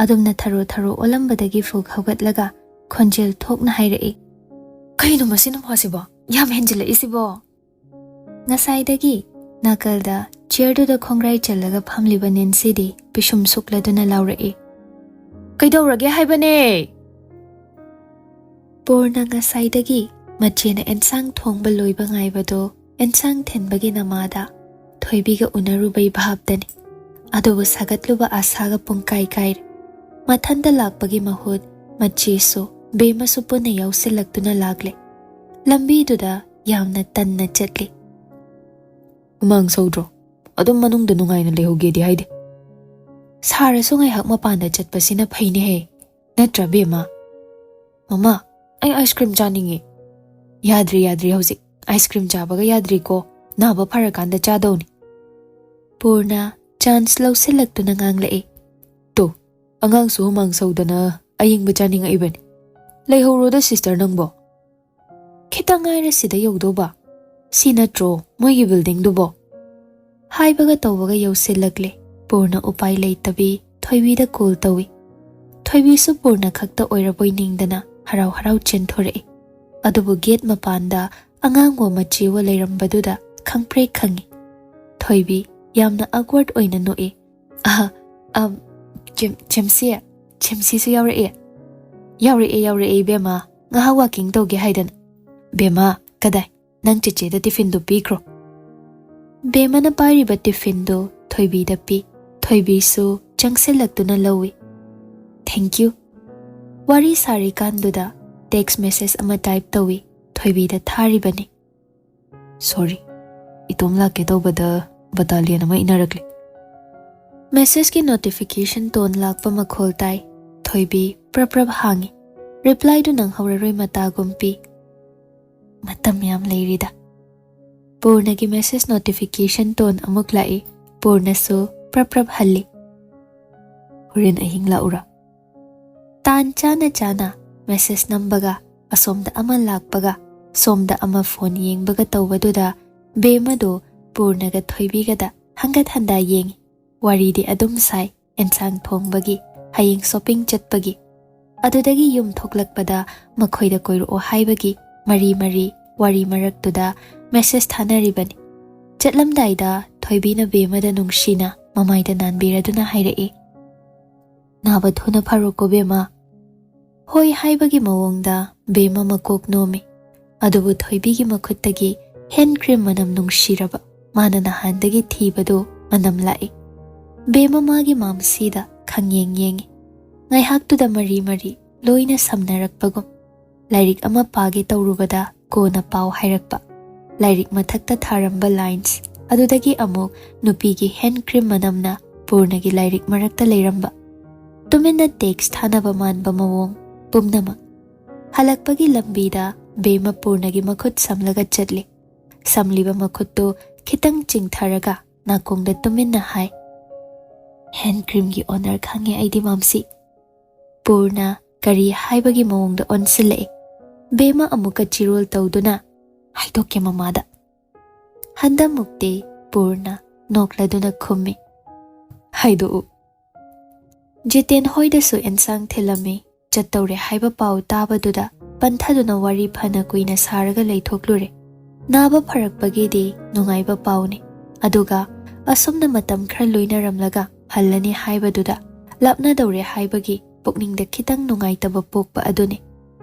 ꯑꯗꯨꯝꯅ ꯊꯔꯣ ꯊꯔꯣ ꯑꯣꯜꯂꯝꯕꯗꯒꯤ ꯐꯨꯛ ꯍꯧꯒꯠꯂꯒ ꯈꯣꯟꯖꯦꯜ ꯊꯣꯛꯅ ꯍꯥꯏꯔꯛꯏ, "ꯀꯩꯅꯣ ꯃꯁꯤ ꯅꯨꯄꯥꯁꯤꯕꯣ? ꯌꯥꯝ ꯍꯦꯟꯖꯤꯜꯂꯛꯏꯁꯤꯕꯣ!" ꯉꯁꯥꯏꯗꯒꯤ ꯅꯥꯀꯜꯗ ꯆꯤꯌꯔꯗꯨꯗ ꯈꯣꯡꯒ꯭ꯔꯥꯏ ꯆꯜꯂꯒ ꯐꯝꯂꯤꯕ ꯅꯦꯟꯁꯤꯗꯤ ꯄꯤꯁꯨꯝ ꯁꯨꯛꯂꯗꯨꯅ ꯂꯥꯎꯔꯛꯏ, "ꯀꯩꯗꯧꯔꯒꯦ ꯍꯥꯏꯕꯅꯦ?" ꯄꯨꯔꯅ ꯉꯁꯥꯏꯗꯒꯤ ꯃꯆꯦꯅ ꯑꯦꯟꯁꯥꯡ ꯊꯣꯡꯕ ꯂꯣꯏꯕ ꯉꯥꯏꯕꯗꯣ ꯑꯦꯟꯁꯥꯡ ꯊꯤꯟꯕꯒꯤ ꯅꯃꯥꯗ ꯊꯣꯏꯕꯤꯒ ꯎꯅꯔꯨꯕꯩ ꯚꯥꯞꯇꯅꯤ꯫ ꯑꯗꯨꯕꯨ ꯁꯥꯒꯠꯂꯨꯕ ꯑꯥꯁꯥꯒ ꯄꯨꯡꯀꯥꯏ ꯀꯥꯏꯔꯦ꯫ ꯃꯊꯟꯇ ꯂꯥꯛꯄꯒꯤ ꯃꯍꯨꯠ ꯃꯆꯦꯁꯨ ꯕꯦꯝꯃꯁꯨ ꯄꯨꯟꯅ ꯌꯥꯎꯁꯤꯜꯂꯛꯇꯨꯅ ꯂꯥꯛꯂꯦ꯫ ꯂꯝꯕꯤꯗꯨꯗ ꯌꯥꯝꯅ ꯇꯟꯅ ꯆꯠꯂꯤ꯫ "ꯍꯨꯃꯥꯡ ꯁꯧꯗ꯭ꯔꯣ? ꯑꯗꯨꯝ ꯃꯅꯨꯡꯗ ꯅꯨꯡꯉꯥꯏꯅ ꯂꯩꯍꯧꯒꯦꯗꯤ ꯍꯥꯏꯗꯦ꯫ ꯁꯥꯔꯁꯨ ꯉꯥꯏꯍꯥꯛ ꯃꯄꯥꯟꯗ ꯆꯠꯄꯁꯤꯅ ꯐꯩꯅꯦꯍꯦ꯫ ꯅꯠꯇ꯭ꯔꯥ ꯕꯦꯝꯃ?" "ꯃꯃꯥ, ꯑꯩ ꯑꯥꯏꯁ ꯀ꯭ꯔꯤꯝ ꯆꯥꯅꯤꯡꯉꯤ꯫" "ꯌꯥꯗ꯭ꯔꯤ, ꯌꯥꯗ꯭ꯔꯤ ꯍꯧꯖꯤꯛ꯫ ꯑꯥꯏꯁ ꯀ꯭ꯔꯤꯝ ꯆꯥꯕꯒ ꯌꯥꯗ꯭ꯔꯤꯀꯣ꯫ ꯅꯥꯕ ꯐꯔꯀꯥꯟꯗ ꯆꯥꯗꯧꯅꯤ꯫" ꯄꯨꯔꯅ ꯆꯥꯟꯁ ꯂꯧꯁꯤꯜꯂꯛꯇꯨꯅ ꯉꯥꯡꯂꯛꯏ꯫ "ꯇꯣ, ꯑꯉꯥꯡꯁꯨ ꯍꯨꯃꯥꯡ ꯁꯧꯗꯅ ꯑꯌꯤꯡꯕ ꯆꯥꯅꯤꯡꯉꯛꯏꯕꯅꯤ꯫ ꯂꯩꯍꯧꯔꯣꯗ ꯁꯤꯁꯇꯔ ꯅꯪꯕꯣ꯫ ꯈꯤꯇꯪ ꯉꯥꯏꯔꯦ ꯁꯤꯗ ꯌꯧꯗꯧꯕ꯫ ꯁꯤ ꯅꯠꯇ꯭ꯔꯣ ꯃꯣꯏꯒꯤ ꯕꯤꯜꯗꯤꯡꯗꯨꯕꯣ?" ꯍꯥꯏꯕꯒ ꯇꯧꯕꯒ ꯌꯧꯁꯤꯜꯂꯛꯂꯦ꯫ ꯄꯨꯔꯅ ꯎꯄꯥꯏ ꯂꯩꯇꯕꯤ ꯊꯣꯏꯕꯤꯗ ꯀꯣꯜ ꯇꯧꯏ꯫ ꯊꯣꯏꯕꯤꯁꯨ ꯄꯨꯔꯅ ꯈꯛꯇ ꯑꯣꯏꯔꯕꯣꯏ ꯅꯤꯡꯗꯅ ꯍꯔꯥꯎ ꯍꯔꯥꯎ ꯆꯦꯟꯊꯣꯔꯛꯏ꯫ ꯑꯗꯨꯕꯨ ꯒꯦꯠ ꯃꯄꯥꯟꯗ ꯑꯉꯥꯡꯋꯣ ꯃꯆꯦꯋꯣ ꯂꯩꯔꯝꯕꯗꯨꯗ ꯈꯪꯄ꯭ꯔꯦꯛ ꯈꯪꯉꯤ꯫ ꯊꯣꯏꯕꯤ ꯌꯥꯝꯅ ꯑꯛꯋꯥꯔꯗ ꯑꯣꯏꯅ ꯅꯣꯛꯏ꯫ "ꯑꯍ, ꯑꯝ, ꯆꯦꯝ-, ꯆꯦꯝꯁꯤ, ꯆꯦꯝꯁꯤꯁꯨ ꯌꯥꯎꯔꯛꯑꯦ?" "ꯌꯥꯎꯔꯛꯑꯦ, ꯌꯥꯎꯔꯛꯑꯦ ꯏꯕꯦꯝꯃ, ꯉꯥꯏꯍꯥꯛ ꯋꯥꯀꯤꯡ ꯇꯧꯒꯦ ꯍꯥꯏꯗꯅ꯫" "ꯕꯦꯝꯃ, ꯀꯗꯥꯏ? ꯅꯪ ꯆꯦꯆꯦꯗ ꯇꯤꯐꯤꯟꯗꯨ ꯄꯤꯈ꯭ꯔꯣ꯫" ꯕꯦꯝꯃꯅ ꯄꯥꯏꯔꯤꯕ ꯇꯤꯐꯤꯟꯗꯨ ꯊꯣꯏꯕꯤꯗ ꯄꯤ꯫ ꯊꯣꯏꯕꯤꯁꯨ ꯆꯪꯁꯤꯜꯂꯛꯇꯨꯅ ꯂꯧꯏ꯫ "Thank you꯫" ꯋꯥꯔꯤ ꯁꯥꯔꯤꯀꯥꯟꯗꯨꯗ text message ꯑꯃ type ꯇꯧꯏ, ꯊꯣꯏꯕꯤꯗ ꯊꯥꯔꯤꯕꯅꯤ꯫ "Sorry, ꯏꯇꯣꯝ ꯂꯥꯛꯀꯦ ꯇꯧꯕꯗ battalion ꯑꯃ ꯏꯟꯅꯔꯛꯂꯦ꯫" Messageꯀꯤ notification tone ꯂꯥꯛꯄ ꯃꯈꯣꯜ ꯇꯥꯏ꯫ ꯊꯣꯏꯕꯤ ꯄ꯭ꯔꯞ ꯄ꯭ꯔꯞ ꯍꯥꯡꯉꯤ꯫ Replyꯗꯨ ꯅꯪꯍꯧꯔꯔꯣꯏ ꯃꯇꯥꯒꯨꯝ ꯄꯤ꯫ ꯃꯇꯝ ꯌꯥꯝ ꯂꯩꯔꯤꯗ꯫ ꯄꯨꯔꯅꯒꯤ message notification tone ꯑꯃꯨꯛ ꯂꯥꯛꯏ꯫ ꯄꯨꯔꯅꯁꯨ ꯄ꯭ꯔꯞ ꯄ꯭ꯔꯞ ꯍꯜꯂꯤ꯫ "ꯍꯣꯔꯦꯟ ꯑꯍꯤꯡ ꯂꯥꯛꯎꯔꯥ?" ꯇꯥꯟ ꯆꯥꯅ ꯆꯥꯅ message ꯅꯝꯕꯒ, ꯑꯁꯣꯝꯗ ꯑꯃ ꯂꯥꯛꯄꯒ, ꯁꯣꯝꯗ ꯑꯃ phone ꯌꯦꯡꯕꯒ ꯇꯧꯕꯗꯨꯗ ꯕꯦꯝꯃꯗꯨ ꯄꯨꯔꯅꯒ ꯊꯣꯏꯕꯤꯒꯗ ꯍꯪꯒꯠ ꯍꯟꯗ ꯌꯦꯡꯉꯤ꯫ ꯋꯥꯔꯤꯗꯤ ꯑꯗꯨꯝ ꯁꯥꯏ, ꯑꯦꯟꯁꯥꯡ ꯊꯣꯡꯕꯒꯤ, ꯍꯌꯦꯡ shopping ꯆꯠꯄꯒꯤ꯫ ꯑꯗꯨꯗꯒꯤ ꯌꯨꯝ ꯊꯣꯛꯂꯛꯄꯗ ꯃꯈꯣꯏꯗ ꯀꯣꯏꯔꯛꯑꯣ ꯍꯥꯏꯕꯒꯤ ꯃꯔꯤ ꯃꯔꯤ ꯋꯥꯔꯤ ꯃꯔꯛꯇꯨꯗ message ꯊꯥꯅꯔꯤꯕꯅꯤ꯫ ꯆꯠꯂꯝꯗꯥꯏꯗ ꯊꯣꯏꯕꯤꯅ ꯕꯦꯝꯃꯗ ꯅꯨꯡꯁꯤꯅ ꯃꯃꯥꯏꯗ ꯅꯥꯟꯕꯤꯔꯗꯨꯅ ꯍꯥꯏꯔꯛꯏ, "ꯅꯥꯕ ꯊꯨꯅ ꯐꯔꯣꯀꯣ ꯕꯦꯝꯃ꯫" ꯍꯣꯏ ꯍꯥꯏꯕꯒꯤ ꯃꯑꯣꯡꯗ ꯕꯦꯝꯃ ꯃꯀꯣꯛ ꯅꯣꯝꯃꯤ꯫ ꯑꯗꯨꯕꯨ ꯊꯣꯏꯕꯤꯒꯤ ꯃꯈꯨꯠꯇꯒꯤ hand cream ꯃꯅꯝ ꯅꯨꯡꯁꯤꯔꯕ ꯃꯥꯅ ꯅꯍꯥꯟꯗꯒꯤ ꯊꯤꯕꯗꯨ ꯃꯅꯝ ꯂꯥꯛꯏ꯫ ꯕꯦꯝꯃ ꯃꯥꯒꯤ ꯃꯥꯝꯁꯤꯗ ꯈꯪꯌꯦꯡ ꯌꯦꯡꯉꯤ꯫ ꯉꯥꯏꯍꯥꯛꯇꯨꯗ ꯃꯔꯤ ꯃꯔꯤ ꯂꯣꯏꯅ ꯁꯝꯅꯔꯛꯄꯒꯨꯝ꯫ ꯂꯥꯏꯔꯤꯛ ꯑꯃ ꯄꯥꯒꯦ ꯇꯧꯔꯨꯕꯗ ꯀꯣꯟꯅ ꯄꯥꯎ ꯍꯥꯏꯔꯛꯄ꯫ ꯂꯥꯏꯔꯤꯛ ꯃꯊꯛꯇ ꯊꯥꯔꯝꯕ lines ꯑꯗꯨꯗꯒꯤ ꯑꯃꯨꯛ ꯅꯨꯄꯤꯒꯤ hand cream ꯃꯅꯝꯅ ꯄꯨꯔꯅꯒꯤ ꯂꯥꯏꯔꯤꯛ ꯃꯔꯛꯇ ꯂꯩꯔꯝꯕ꯫ ꯇꯨꯃꯤꯟꯅ text ꯊꯥꯅꯕ ꯃꯥꯟꯕ ꯃꯑꯣꯡ ꯄꯨꯝꯅꯃꯛ꯫ ꯍꯜꯂꯛꯄꯒꯤ ꯂꯝꯕꯤꯗ ꯕꯦꯝꯃ ꯄꯨꯔꯅꯒꯤ ꯃꯈꯨꯠ ꯁꯝꯂꯒ ꯆꯠꯂꯤ꯫ ꯁꯝꯂꯤꯕ ꯃꯈꯨꯠꯇꯨ ꯈꯤꯇꯪ ꯆꯤꯡꯊꯔꯒ ꯅꯥꯀꯣꯡꯗ ꯇꯨꯃꯤꯟꯅ ꯍꯥꯏ, "Hand creamꯒꯤ owner ꯈꯪꯉꯦ ꯑꯩꯗꯤ, ꯃꯥꯝꯁꯤ꯫" ꯄꯨꯔꯅ ꯀꯔꯤ ꯍꯥꯏꯕꯒꯤ ꯃꯑꯣꯡꯗ ꯑꯣꯟꯁꯤꯜꯂꯛꯏ꯫ ꯕꯦꯝꯃ ꯑꯃꯨꯛꯀ ꯆꯤꯔꯣꯜ ꯇꯧꯗꯨꯅ, "ꯍꯥꯏꯗꯣꯛꯀꯦ ꯃꯃꯥꯗ꯫" ꯍꯟꯗꯃꯨꯛꯇꯤ ꯄꯨꯔꯅ ꯅꯣꯛꯂꯗꯨꯅ ꯈꯨꯝꯃꯤ, "ꯍꯥꯏꯗꯣꯛꯎ꯫" ꯖꯤꯇꯦꯟ ꯍꯣꯏꯗꯁꯨ ꯑꯦꯟꯁꯥꯡ ꯊꯤꯜꯂꯝꯃꯤ꯫ ꯆꯠꯇꯧꯔꯦ ꯍꯥꯏꯕ ꯄꯥꯎ ꯇꯥꯕꯗꯨꯗ ꯄꯟꯊꯗꯨꯅ ꯋꯥꯔꯤ ꯐꯅ ꯀꯨꯏꯅ ꯁꯥꯔꯒ ꯂꯩꯊꯣꯛꯂꯨꯔꯦ꯫ ꯅꯥꯕ ꯐꯔꯛꯄꯒꯤꯗꯤ ꯅꯨꯡꯉꯥꯏꯕ ꯄꯥꯎꯅꯤ, ꯑꯗꯨꯒ ꯑꯁꯨꯝꯅ ꯃꯇꯝ ꯈꯔ ꯂꯣꯏꯅꯔꯝꯂꯒ ꯍꯜꯂꯅꯤ ꯍꯥꯏꯕꯗꯨꯗ ꯂꯥꯞꯅꯗꯧꯔꯦ ꯍꯥꯏꯕꯒꯤ ꯄꯨꯛꯅꯤꯡꯗ ꯈꯤꯇꯪ ꯅꯨꯡꯉꯥꯏꯇꯕ ꯄꯣꯛꯄ ꯑꯗꯨꯅꯤ꯫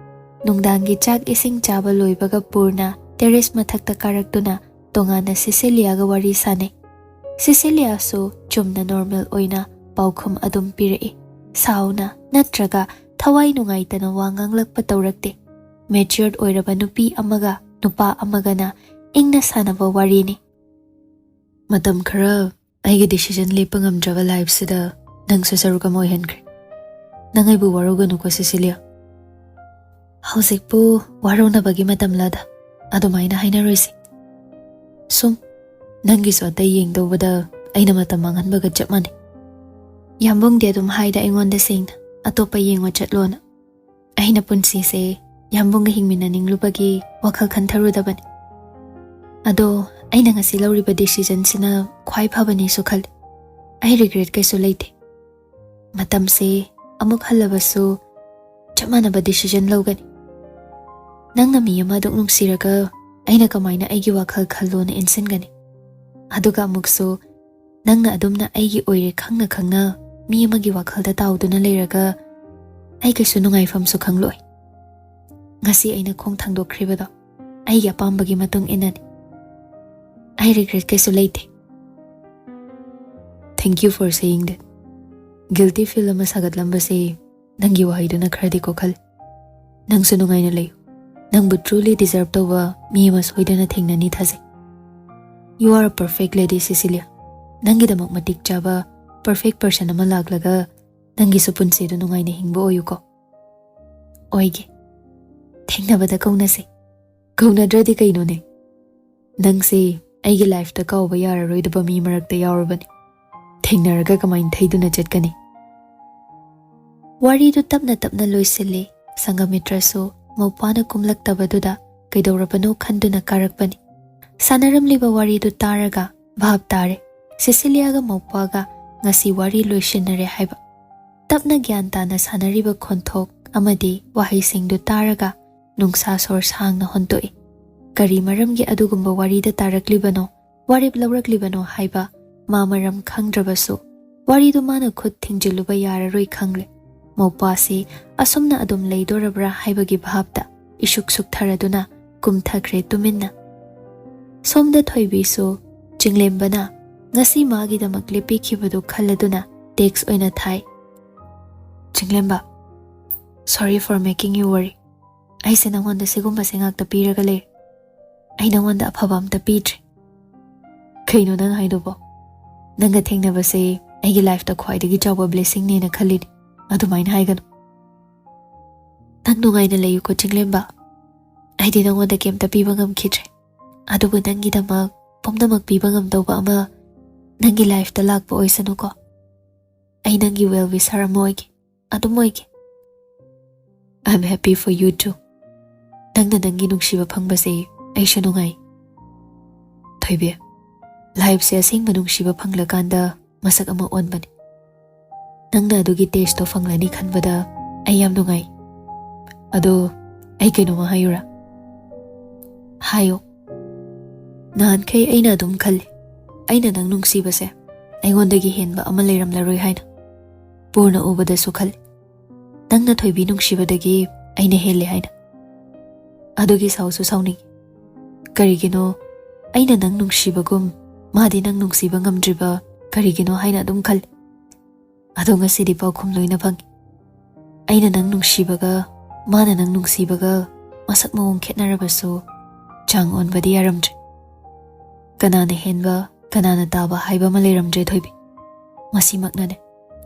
ꯅꯨꯡꯗꯥꯡꯒꯤ ꯆꯥꯛ ꯏꯁꯤꯡ ꯆꯥꯕ ꯂꯣꯏꯕꯒ ꯄꯨꯔꯅ terrace ꯃꯊꯛꯇ ꯀꯥꯔꯛꯇꯨꯅ ꯇꯣꯉꯥꯟꯅ ꯁꯤꯁꯤꯂꯤꯌꯥꯒ ꯋꯥꯔꯤ ꯁꯥꯅꯩ꯫ ꯁꯤꯁꯤꯂꯤꯌꯥꯁꯨ ꯆꯨꯝꯅ normal ꯑꯣꯏꯅ ꯄꯥꯎꯈꯨꯝ ꯑꯗꯨꯝ ꯄꯤꯔꯛꯏ꯫ ꯁꯥꯎꯅ ꯅꯠꯇ꯭ꯔꯒ ꯊꯋꯥꯏ ꯅꯨꯡꯉꯥꯏꯇꯅ ꯋꯥ ꯉꯥꯡꯂꯛꯄ ꯇꯧꯔꯛꯇꯦ꯫ Matured ꯑꯣꯏꯔꯕ ꯅꯨꯄꯤ ꯑꯃꯒ ꯅꯨꯄꯥ ꯑꯃꯒꯅ ꯏꯪꯅ ꯁꯥꯟꯅꯕ ꯋꯥꯔꯤꯅꯤ꯫ ꯃꯇꯝ ꯈꯔ ꯑꯩꯒꯤ decision ꯂꯦꯞꯄ ꯉꯝꯗ꯭ꯔꯕ lifeꯁꯤꯗ ꯅꯪꯁꯨ ꯁꯔꯨꯛ ꯑꯃ ꯑꯣꯏꯍꯟꯈ꯭ꯔꯦ꯫ ꯅꯪ ꯑꯩꯕꯨ ꯋꯥꯔꯧꯒꯅꯨꯀꯣ, ꯁꯤꯁꯤꯂꯤꯌꯥ꯫ ꯍꯧꯖꯤꯛꯄꯨ ꯋꯥꯔꯧꯅꯕꯒꯤ ꯃꯇꯝꯂꯗ? ꯑꯗꯨꯃꯥꯏꯅ ꯍꯥꯏꯅꯔꯣꯏꯁꯦ꯫ ꯁꯨꯝ, ꯅꯪꯒꯤꯁꯨ ꯑꯇꯩ ꯌꯦꯡꯗꯧꯕꯗ ꯑꯩꯅ ꯃꯇꯝ ꯃꯥꯡꯍꯟꯕꯒ ꯆꯞ ꯃꯥꯟꯅꯩ꯫ ꯌꯥꯝꯕꯨꯡꯗꯤ ꯑꯗꯨꯝ ꯍꯥꯏꯗ ꯑꯩꯉꯣꯟꯗ ꯁꯦꯡꯅ, "ꯑꯇꯣꯞꯄ ꯌꯦꯡꯉꯣ ꯆꯠꯂꯣꯅ"꯫ ꯑꯩꯅ ꯄꯨꯟꯁꯤꯁꯦ ꯌꯥꯝꯕꯨꯡꯒ ꯍꯤꯡꯃꯤꯟꯅꯅꯤꯡꯂꯨꯕꯒꯤ ꯋꯥꯈꯜ ꯈꯟꯊꯔꯨꯗꯕꯅꯤ꯫ ꯑꯗꯣ ꯑꯩꯅ ꯉꯁꯤ ꯂꯧꯔꯤꯕ decisionꯁꯤꯅ ꯈ꯭ꯋꯥꯏ ꯐꯕꯅꯤꯁꯨ ꯈꯜꯂꯤ꯫ ꯑꯩ regret ꯀꯩꯁꯨ ꯂꯩꯇꯦ꯫ ꯃꯇꯝꯁꯦ ꯑꯃꯨꯛ ꯍꯜꯂꯕꯁꯨ ꯆꯞ ꯃꯥꯟꯅꯕ decision ꯂꯧꯒꯅꯤ꯫ ꯅꯪꯅ ꯃꯤ ꯑꯃ ꯑꯗꯨꯛ ꯅꯨꯡꯁꯤꯔꯒ ꯑꯩꯅ ꯀꯃꯥꯏꯅ ꯑꯩꯒꯤ ꯋꯥꯈꯜ ꯈꯜꯂꯣꯅ ꯏꯟꯁꯤꯟꯒꯅꯤ? ꯑꯗꯨꯒ ꯑꯃꯨꯛꯁꯨ ꯅꯪꯅ ꯑꯗꯨꯝꯅ ꯑꯩꯒꯤ ꯑꯣꯏꯔꯦ ꯈꯪꯅ ꯈꯪꯅ ꯃꯤ ꯑꯃꯒꯤ ꯋꯥꯈꯜꯗ ꯇꯥꯎꯗꯨꯅ ꯂꯩꯔꯒ ꯑꯩ ꯀꯩꯁꯨ ꯅꯨꯡꯉꯥꯏꯐꯝꯁꯨ ꯈꯪꯂꯣꯏ꯫ ꯉꯁꯤ ꯑꯩꯅ ꯈꯣꯡ ꯊꯥꯡꯗꯣꯛꯈ꯭ꯔꯤꯕꯗꯣ ꯑꯩꯒꯤ ꯑꯄꯥꯝꯕꯒꯤ ꯃꯇꯨꯡ ꯏꯟꯅꯅꯤ꯫ ꯑꯩ regret ꯀꯩꯁꯨ ꯂꯩꯇꯦ꯫ Thank you for saying that. Guilty feel ꯑꯃ ꯁꯥꯒꯠꯂꯝꯕꯁꯦ ꯅꯪꯒꯤ ꯋꯥꯍꯩꯗꯨꯅ ꯈꯔꯗꯤ ꯀꯣꯛꯍꯜꯂꯤ꯫ ꯅꯪꯁꯨ ꯅꯨꯡꯉꯥꯏꯅ ꯂꯩꯌꯨ꯫ ꯅꯪꯕꯨ truly deserve ꯇꯧꯕ ꯃꯤ ꯑꯃ ꯁꯣꯏꯗꯅ ꯊꯦꯡꯅꯅꯤ ꯊꯥꯖꯩ꯫ You are a perfect lady, ꯁꯤꯁꯤꯂꯤꯌꯥ꯫ ꯅꯪꯒꯤꯗꯃꯛ ꯃꯇꯤꯛ ꯆꯥꯕ perfect person ꯑꯃ ꯂꯥꯛꯂꯒ ꯅꯪꯒꯤꯁꯨ ꯄꯨꯟꯁꯤꯗꯨ ꯅꯨꯡꯉꯥꯏꯅ ꯍꯤꯡꯕ ꯑꯣꯏꯌꯨꯀꯣ꯫ ꯑꯣꯏꯒꯦ꯫ ꯊꯦꯡꯅꯕꯗ ꯀꯧꯅꯁꯦ꯫ ꯀꯧꯅꯗ꯭ꯔꯗꯤ ꯀꯩꯅꯣꯅꯦ? ꯅꯪꯁꯦ ꯑꯩꯒꯤ lifeꯇ ꯀꯥꯎꯕ ꯌꯥꯔꯔꯣꯏꯗꯕ ꯃꯤ ꯃꯔꯛꯇ ꯌꯥꯎꯔꯕꯅꯤ꯫ ꯊꯦꯡꯅꯔꯒ ꯀꯃꯥꯏꯅ ꯊꯩꯗꯨꯅ ꯆꯠꯀꯅꯤ? ꯋꯥꯔꯤꯗꯨ ꯇꯞꯅ ꯇꯞꯅ ꯂꯣꯏꯁꯤꯜꯂꯤ꯫ ꯁꯪꯒꯃꯤꯇ꯭ꯔꯁꯨ ꯃꯧꯄ꯭ꯋꯥꯅ ꯀꯨꯝꯂꯛꯇꯕꯗꯨꯗ ꯀꯩꯗꯧꯔꯕꯅꯣ ꯈꯟꯗꯨꯅ ꯀꯥꯔꯛꯄꯅꯤ꯫ ꯁꯥꯟꯅꯔꯝꯂꯤꯕ ꯋꯥꯔꯤꯗꯨ ꯇꯥꯔꯒ ꯚꯥꯞ ꯇꯥꯔꯦ, ꯁꯤꯁꯤꯂꯤꯌꯥꯒ ꯃꯧꯄ꯭ꯋꯥꯒ ꯉꯁꯤ ꯋꯥꯔꯤ ꯂꯣꯏꯁꯤꯟꯅꯔꯦ ꯍꯥꯏꯕ꯫ ꯇꯞꯅ ꯒ꯭ꯌꯥꯟ ꯇꯥꯅ ꯁꯥꯟꯅꯔꯤꯕ ꯈꯣꯟꯊꯣꯛ ꯑꯃꯗꯤ ꯋꯥꯍꯩꯁꯤꯡꯗꯨ ꯇꯥꯔꯒ ꯅꯨꯡꯁꯥ ꯁꯣꯔ ꯁꯥꯡꯅ ꯍꯣꯟꯇꯣꯛꯏ꯫ ꯀꯔꯤ ꯃꯔꯝꯒꯤ ꯑꯗꯨꯒꯨꯝꯕ ꯋꯥꯔꯤꯗ ꯇꯥꯔꯛꯂꯤꯕꯅꯣ, ꯋꯥꯔꯦꯞ ꯂꯧꯔꯛꯂꯤꯕꯅꯣ ꯍꯥꯏꯕ ꯃꯥ ꯃꯔꯝ ꯈꯪꯗ꯭ꯔꯕꯁꯨ, ꯋꯥꯔꯤꯗꯨ ꯃꯥꯅ ꯈꯨꯠ ꯊꯤꯡꯖꯤꯜꯂꯨꯕ ꯌꯥꯔꯔꯣꯏ ꯈꯪꯂꯦ꯫ ꯃꯧꯄ꯭ꯋꯥꯁꯤ ꯑꯁꯨꯝꯅ ꯑꯗꯨꯝ ꯂꯩꯗꯣꯔꯕ꯭ꯔꯥ ꯍꯥꯏꯕꯒꯤ ꯚꯥꯞꯇ ꯏꯁꯨꯛ ꯁꯨꯛꯊꯔꯗꯨꯅ ꯀꯨꯝꯊꯈ꯭ꯔꯦ ꯇꯨꯃꯤꯟꯅ꯫ ꯁꯣꯝꯗ ꯊꯣꯏꯕꯤꯁꯨ ꯆꯤꯡꯂꯦꯝꯕꯅ ꯉꯁꯤ ꯃꯥꯒꯤꯗꯃꯛ ꯂꯦꯞꯄꯤꯈꯤꯕꯗꯨ ꯈꯜꯂꯗꯨꯅ text ꯑꯣꯏꯅ ꯊꯥꯏ꯫ "ꯆꯤꯡꯂꯦꯝꯕ, Sorry for making you worry. ꯑꯩꯁꯦ ꯅꯪꯉꯣꯟꯗ ꯁꯤꯒꯨꯝꯕꯁꯦ ꯉꯥꯛꯇ ꯄꯤꯔꯒ ꯂꯩꯔꯦ꯫ ꯑꯩ ꯅꯪꯉꯣꯟꯗ ꯑꯐꯕ ꯑꯝꯇ ꯄꯤꯗ꯭ꯔꯦ꯫ ꯀꯩꯅꯣ ꯅꯪ ꯍꯥꯏꯗꯨꯕꯣ? ꯅꯪꯒ ꯊꯦꯡꯅꯕꯁꯦ ꯑꯩꯒꯤ ꯂꯥꯏꯐꯇ ꯈ꯭ꯋꯥꯏꯗꯒꯤ ꯆꯥꯎꯕ ꯕ꯭ꯂꯦꯁꯤꯡꯅꯦꯅ ꯈꯜꯂꯤꯅꯦ꯫ ꯑꯗꯨꯃꯥꯏꯅ ꯍꯥꯏꯒꯅꯨ꯫ ꯅꯪ ꯅꯨꯡꯉꯥꯏꯅ ꯂꯩꯌꯨꯀꯣ ꯆꯤꯡꯂꯦꯝꯕ꯫ ꯑꯩꯗꯤ ꯅꯪꯉꯣꯟꯗ ꯀꯩꯝꯇ ꯄꯤꯕ ꯉꯝꯈꯤꯗ꯭ꯔꯦ꯫ ꯑꯗꯨꯕꯨ ꯅꯪꯒꯤꯗꯃꯛ ꯄꯨꯝꯅꯃꯛ ꯄꯤꯕ ꯉꯝꯗꯧꯕ ꯑꯃ ꯅꯪꯒꯤ ꯂꯥꯏꯐꯇ ꯂꯥꯛꯄ ꯑꯣꯏꯁꯅꯨꯀꯣ꯫ ꯑꯩ ꯅꯪꯒꯤ well wisher ꯑꯃ ꯑꯣꯏꯒꯦ꯫ ꯑꯗꯨꯝ ꯑꯣꯏꯒꯦ꯫ I'm happy for you too. ꯅꯪꯅ ꯅꯪꯒꯤ ꯅꯨꯡꯁꯤꯕ ꯐꯪꯕꯁꯦ ꯑꯩꯁꯨ ꯅꯨꯡꯉꯥꯏ꯫ ꯊꯣꯏꯕꯤ, ꯂꯥꯏꯐꯁꯦ ꯑꯁꯦꯡꯕ ꯅꯨꯡꯁꯤꯕ ꯐꯪꯂꯀꯥꯟꯗ ꯃꯁꯛ ꯑꯃ ꯑꯣꯟꯕꯅꯤ꯫ ꯅꯪꯅ ꯑꯗꯨꯒꯤ ꯇꯦꯁꯇꯣ ꯐꯪꯂꯅꯤ ꯈꯟꯕꯗ ꯑꯩ ꯌꯥꯝ ꯅꯨꯡꯉꯥꯏ꯫ ꯑꯗꯣ ꯑꯩ ꯀꯩꯅꯣꯝꯃ ꯍꯥꯏꯌꯨꯔꯥ? ꯍꯥꯏꯌꯣ꯫ ꯅꯍꯥꯟꯈꯩ ꯑꯩꯅ ꯑꯗꯨꯝ ꯈꯜꯂꯤ, ꯑꯩꯅ ꯅꯪ ꯅꯨꯡꯁꯤꯕꯁꯦ ꯑꯩꯉꯣꯟꯗꯒꯤ ꯍꯦꯟꯕ ꯑꯃ ꯂꯩꯔꯝꯂꯔꯣꯏ ꯍꯥꯏꯅ꯫ ꯄꯨꯔꯅ ꯎꯕꯗꯁꯨ ꯈꯜꯂꯤ, ꯅꯪꯅ ꯊꯣꯏꯕꯤ ꯅꯨꯡꯁꯤꯕꯗꯒꯤ ꯑꯩꯅ ꯍꯦꯜꯂꯦ ꯍꯥꯏꯅ꯫ ꯑꯗꯨꯒꯤ ꯁꯥꯎꯁꯨ ꯁꯥꯎꯅꯤꯡꯉꯤ꯫ ꯀꯔꯤꯒꯤꯅꯣ ꯑꯩꯅ ꯅꯪ ꯅꯨꯡꯁꯤꯕꯒꯨꯝ ꯃꯥꯗꯤ ꯅꯪ ꯅꯨꯡꯁꯤꯕ ꯉꯝꯗ꯭ꯔꯤꯕ ꯀꯔꯤꯒꯤꯅꯣ ꯍꯥꯏꯅ ꯑꯗꯨꯝ ꯈꯜꯂꯤ꯫ ꯑꯗꯣ ꯉꯁꯤꯗꯤ ꯄꯥꯎꯈꯨꯝ ꯂꯣꯏꯅ ꯐꯪꯉꯤ꯫ ꯑꯩꯅ ꯅꯪ ꯅꯨꯡꯁꯤꯕꯒ ꯃꯥꯅ ꯅꯪ ꯅꯨꯡꯁꯤꯕꯒ ꯃꯁꯛ ꯃꯑꯣꯡ ꯈꯦꯠꯅꯔꯕꯁꯨ ꯆꯥꯡ ꯑꯣꯟꯕꯗꯤ ꯌꯥꯔꯝꯗ꯭ꯔꯦ꯫ ꯀꯅꯥꯅ ꯍꯦꯟꯕ, ꯀꯅꯥꯅ ꯇꯥꯕ ꯍꯥꯏꯕ ꯑꯃ ꯂꯩꯔꯝꯗ꯭ꯔꯦ ꯊꯣꯏꯕꯤ꯫ ꯃꯁꯤꯃꯛꯅꯅꯦ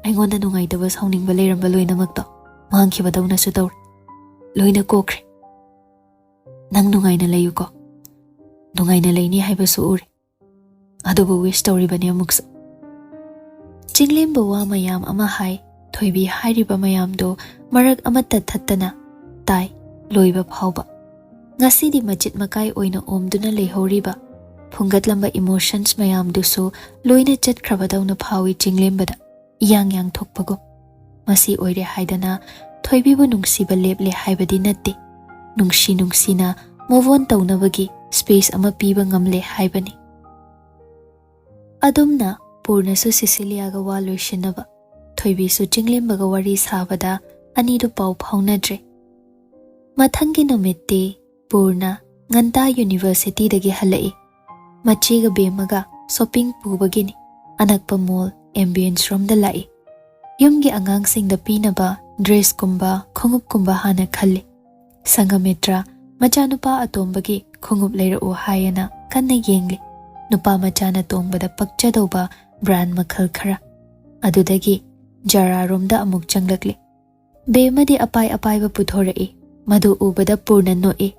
ꯑꯩꯉꯣꯟꯗ ꯅꯨꯡꯉꯥꯏꯇꯕ ꯁꯥꯎꯅꯤꯡꯕ ꯂꯩꯔꯝꯕ ꯂꯣꯏꯅꯃꯛꯇꯣ ꯃꯥꯡꯈꯤꯕꯗꯧꯅꯁꯨ ꯇꯧꯔꯦ꯫ ꯂꯣꯏꯅ ꯀꯣꯛꯈ꯭ꯔꯦ꯫ ꯅꯪ ꯅꯨꯡꯉꯥꯏꯅ ꯂꯩꯌꯨꯀꯣ꯫ ꯅꯨꯡꯉꯥꯏꯅ ꯂꯩꯅꯤ ꯍꯥꯏꯕꯁꯨ ꯎꯔꯦ꯫ ꯑꯗꯨꯕꯨ ꯋꯤꯁ ꯇꯧꯔꯤꯕꯅꯤ ꯑꯃꯨꯛꯁꯨ꯫ ꯆꯤꯡꯂꯦꯝꯕ ꯋꯥ ꯃꯌꯥꯝ ꯑꯃ ꯍꯥꯏ, ꯊꯣꯏꯕꯤ ꯍꯥꯏꯔꯤꯕ ꯃꯌꯥꯝꯗꯨ ꯃꯔꯛ ꯑꯃꯠꯇ ꯊꯠꯇꯅ ꯇꯥꯏ, ꯂꯣꯏꯕ ꯐꯥꯎꯕ꯫ ꯉꯁꯤꯗꯤ ꯃꯆꯤꯠ ꯃꯀꯥꯏ ꯑꯣꯏꯅ ꯑꯣꯝꯗꯨꯅ ꯂꯩꯍꯧꯔꯤꯕ ꯐꯨꯡꯒꯠꯂꯝꯕ ꯏꯃꯣꯁꯟꯁ ꯃꯌꯥꯝꯗꯨꯁꯨ ꯂꯣꯏꯅ ꯆꯠꯈ꯭ꯔꯕꯗꯧꯅ ꯐꯥꯎꯏ ꯆꯤꯡꯂꯦꯝꯕꯗ꯫ ꯏꯌꯥꯡ ꯌꯥꯡꯊꯣꯛꯄꯒꯨꯝ꯫ ꯃꯁꯤ ꯑꯣꯏꯔꯦ ꯍꯥꯏꯗꯅ ꯊꯣꯏꯕꯤꯕꯨ ꯅꯨꯡꯁꯤꯕ ꯂꯦꯞꯂꯦ ꯍꯥꯏꯕꯗꯤ ꯅꯠꯇꯦ꯫ ꯅꯨꯡꯁꯤ ꯅꯨꯡꯁꯤꯅ move on ꯇꯧꯅꯕꯒꯤ ꯁ꯭ꯄꯦꯁ ꯑꯃ ꯄꯤꯕ ꯉꯝꯂꯦ ꯍꯥꯏꯕꯅꯤ꯫ ꯑꯗꯨꯝꯅ ꯄꯨꯔꯅꯁꯨ ꯁꯤꯁꯤꯂꯤꯌꯥꯒ ꯋꯥ ꯂꯣꯏꯁꯤꯟꯅꯕ, ꯊꯣꯏꯕꯤꯁꯨ ꯆꯤꯡꯂꯦꯝꯕꯒ ꯋꯥꯔꯤ ꯁꯥꯕꯗ ꯑꯅꯤꯗꯨ ꯄꯥꯎ ꯐꯥꯎꯅꯗ꯭ꯔꯦ꯫ ꯃꯊꯪꯒꯤ ꯅꯨꯃꯤꯠꯇꯤ ꯄꯨꯔꯅ ꯉꯟꯇꯥ ꯌꯨꯅꯤꯚꯔꯁꯤꯇꯤꯗꯒꯤ ꯍꯜꯂꯛꯏ꯫ ꯃꯆꯦꯒ ꯕꯦꯝꯃꯒ ꯁꯣꯄꯤꯡ ꯄꯨꯕꯒꯤꯅꯤ꯫ ꯑꯅꯛꯄ ꯃꯣꯜ ꯑꯦꯝꯕꯤꯌꯟꯁ ꯔꯣꯝꯗ ꯂꯥꯛꯏ꯫ ꯌꯨꯝꯒꯤ ꯑꯉꯥꯡꯁꯤꯡꯗ ꯄꯤꯅꯕ ꯗ꯭ꯔꯦꯁꯀꯨꯝꯕ, ꯈꯣꯡꯎꯞꯀꯨꯝꯕ ꯍꯥꯟꯅ ꯈꯜꯂꯤ꯫ ꯁꯪꯒꯃꯤꯇ꯭ꯔ ꯃꯆꯥꯅꯨꯄꯥ ꯑꯇꯣꯝꯕꯒꯤ ꯈꯣꯡꯎꯞ ꯂꯩꯔꯛꯎ ꯍꯥꯏꯌꯦꯅ ꯀꯟꯅ ꯌꯦꯡꯂꯤ꯫ ꯅꯨꯄꯥ ꯃꯆꯥꯅ ꯇꯣꯡꯕꯗ ꯄꯛꯆꯗꯧꯕ ꯕ꯭ꯔꯥꯟ ꯃꯈꯜ ꯈꯔ꯫ ꯑꯗꯨꯗꯒꯤ ꯖꯥꯔꯥꯔꯣꯝꯗ ꯑꯃꯨꯛ ꯆꯪꯂꯛꯂꯤ꯫ ꯕꯦꯝꯃꯗꯤ ꯑꯄꯥꯏ ꯑꯄꯥꯏꯕ ꯄꯨꯊꯣꯔꯛꯏ꯫ ꯃꯗꯨ ꯎꯕꯗ ꯄꯨꯔꯅ ꯅꯣꯛꯏ꯫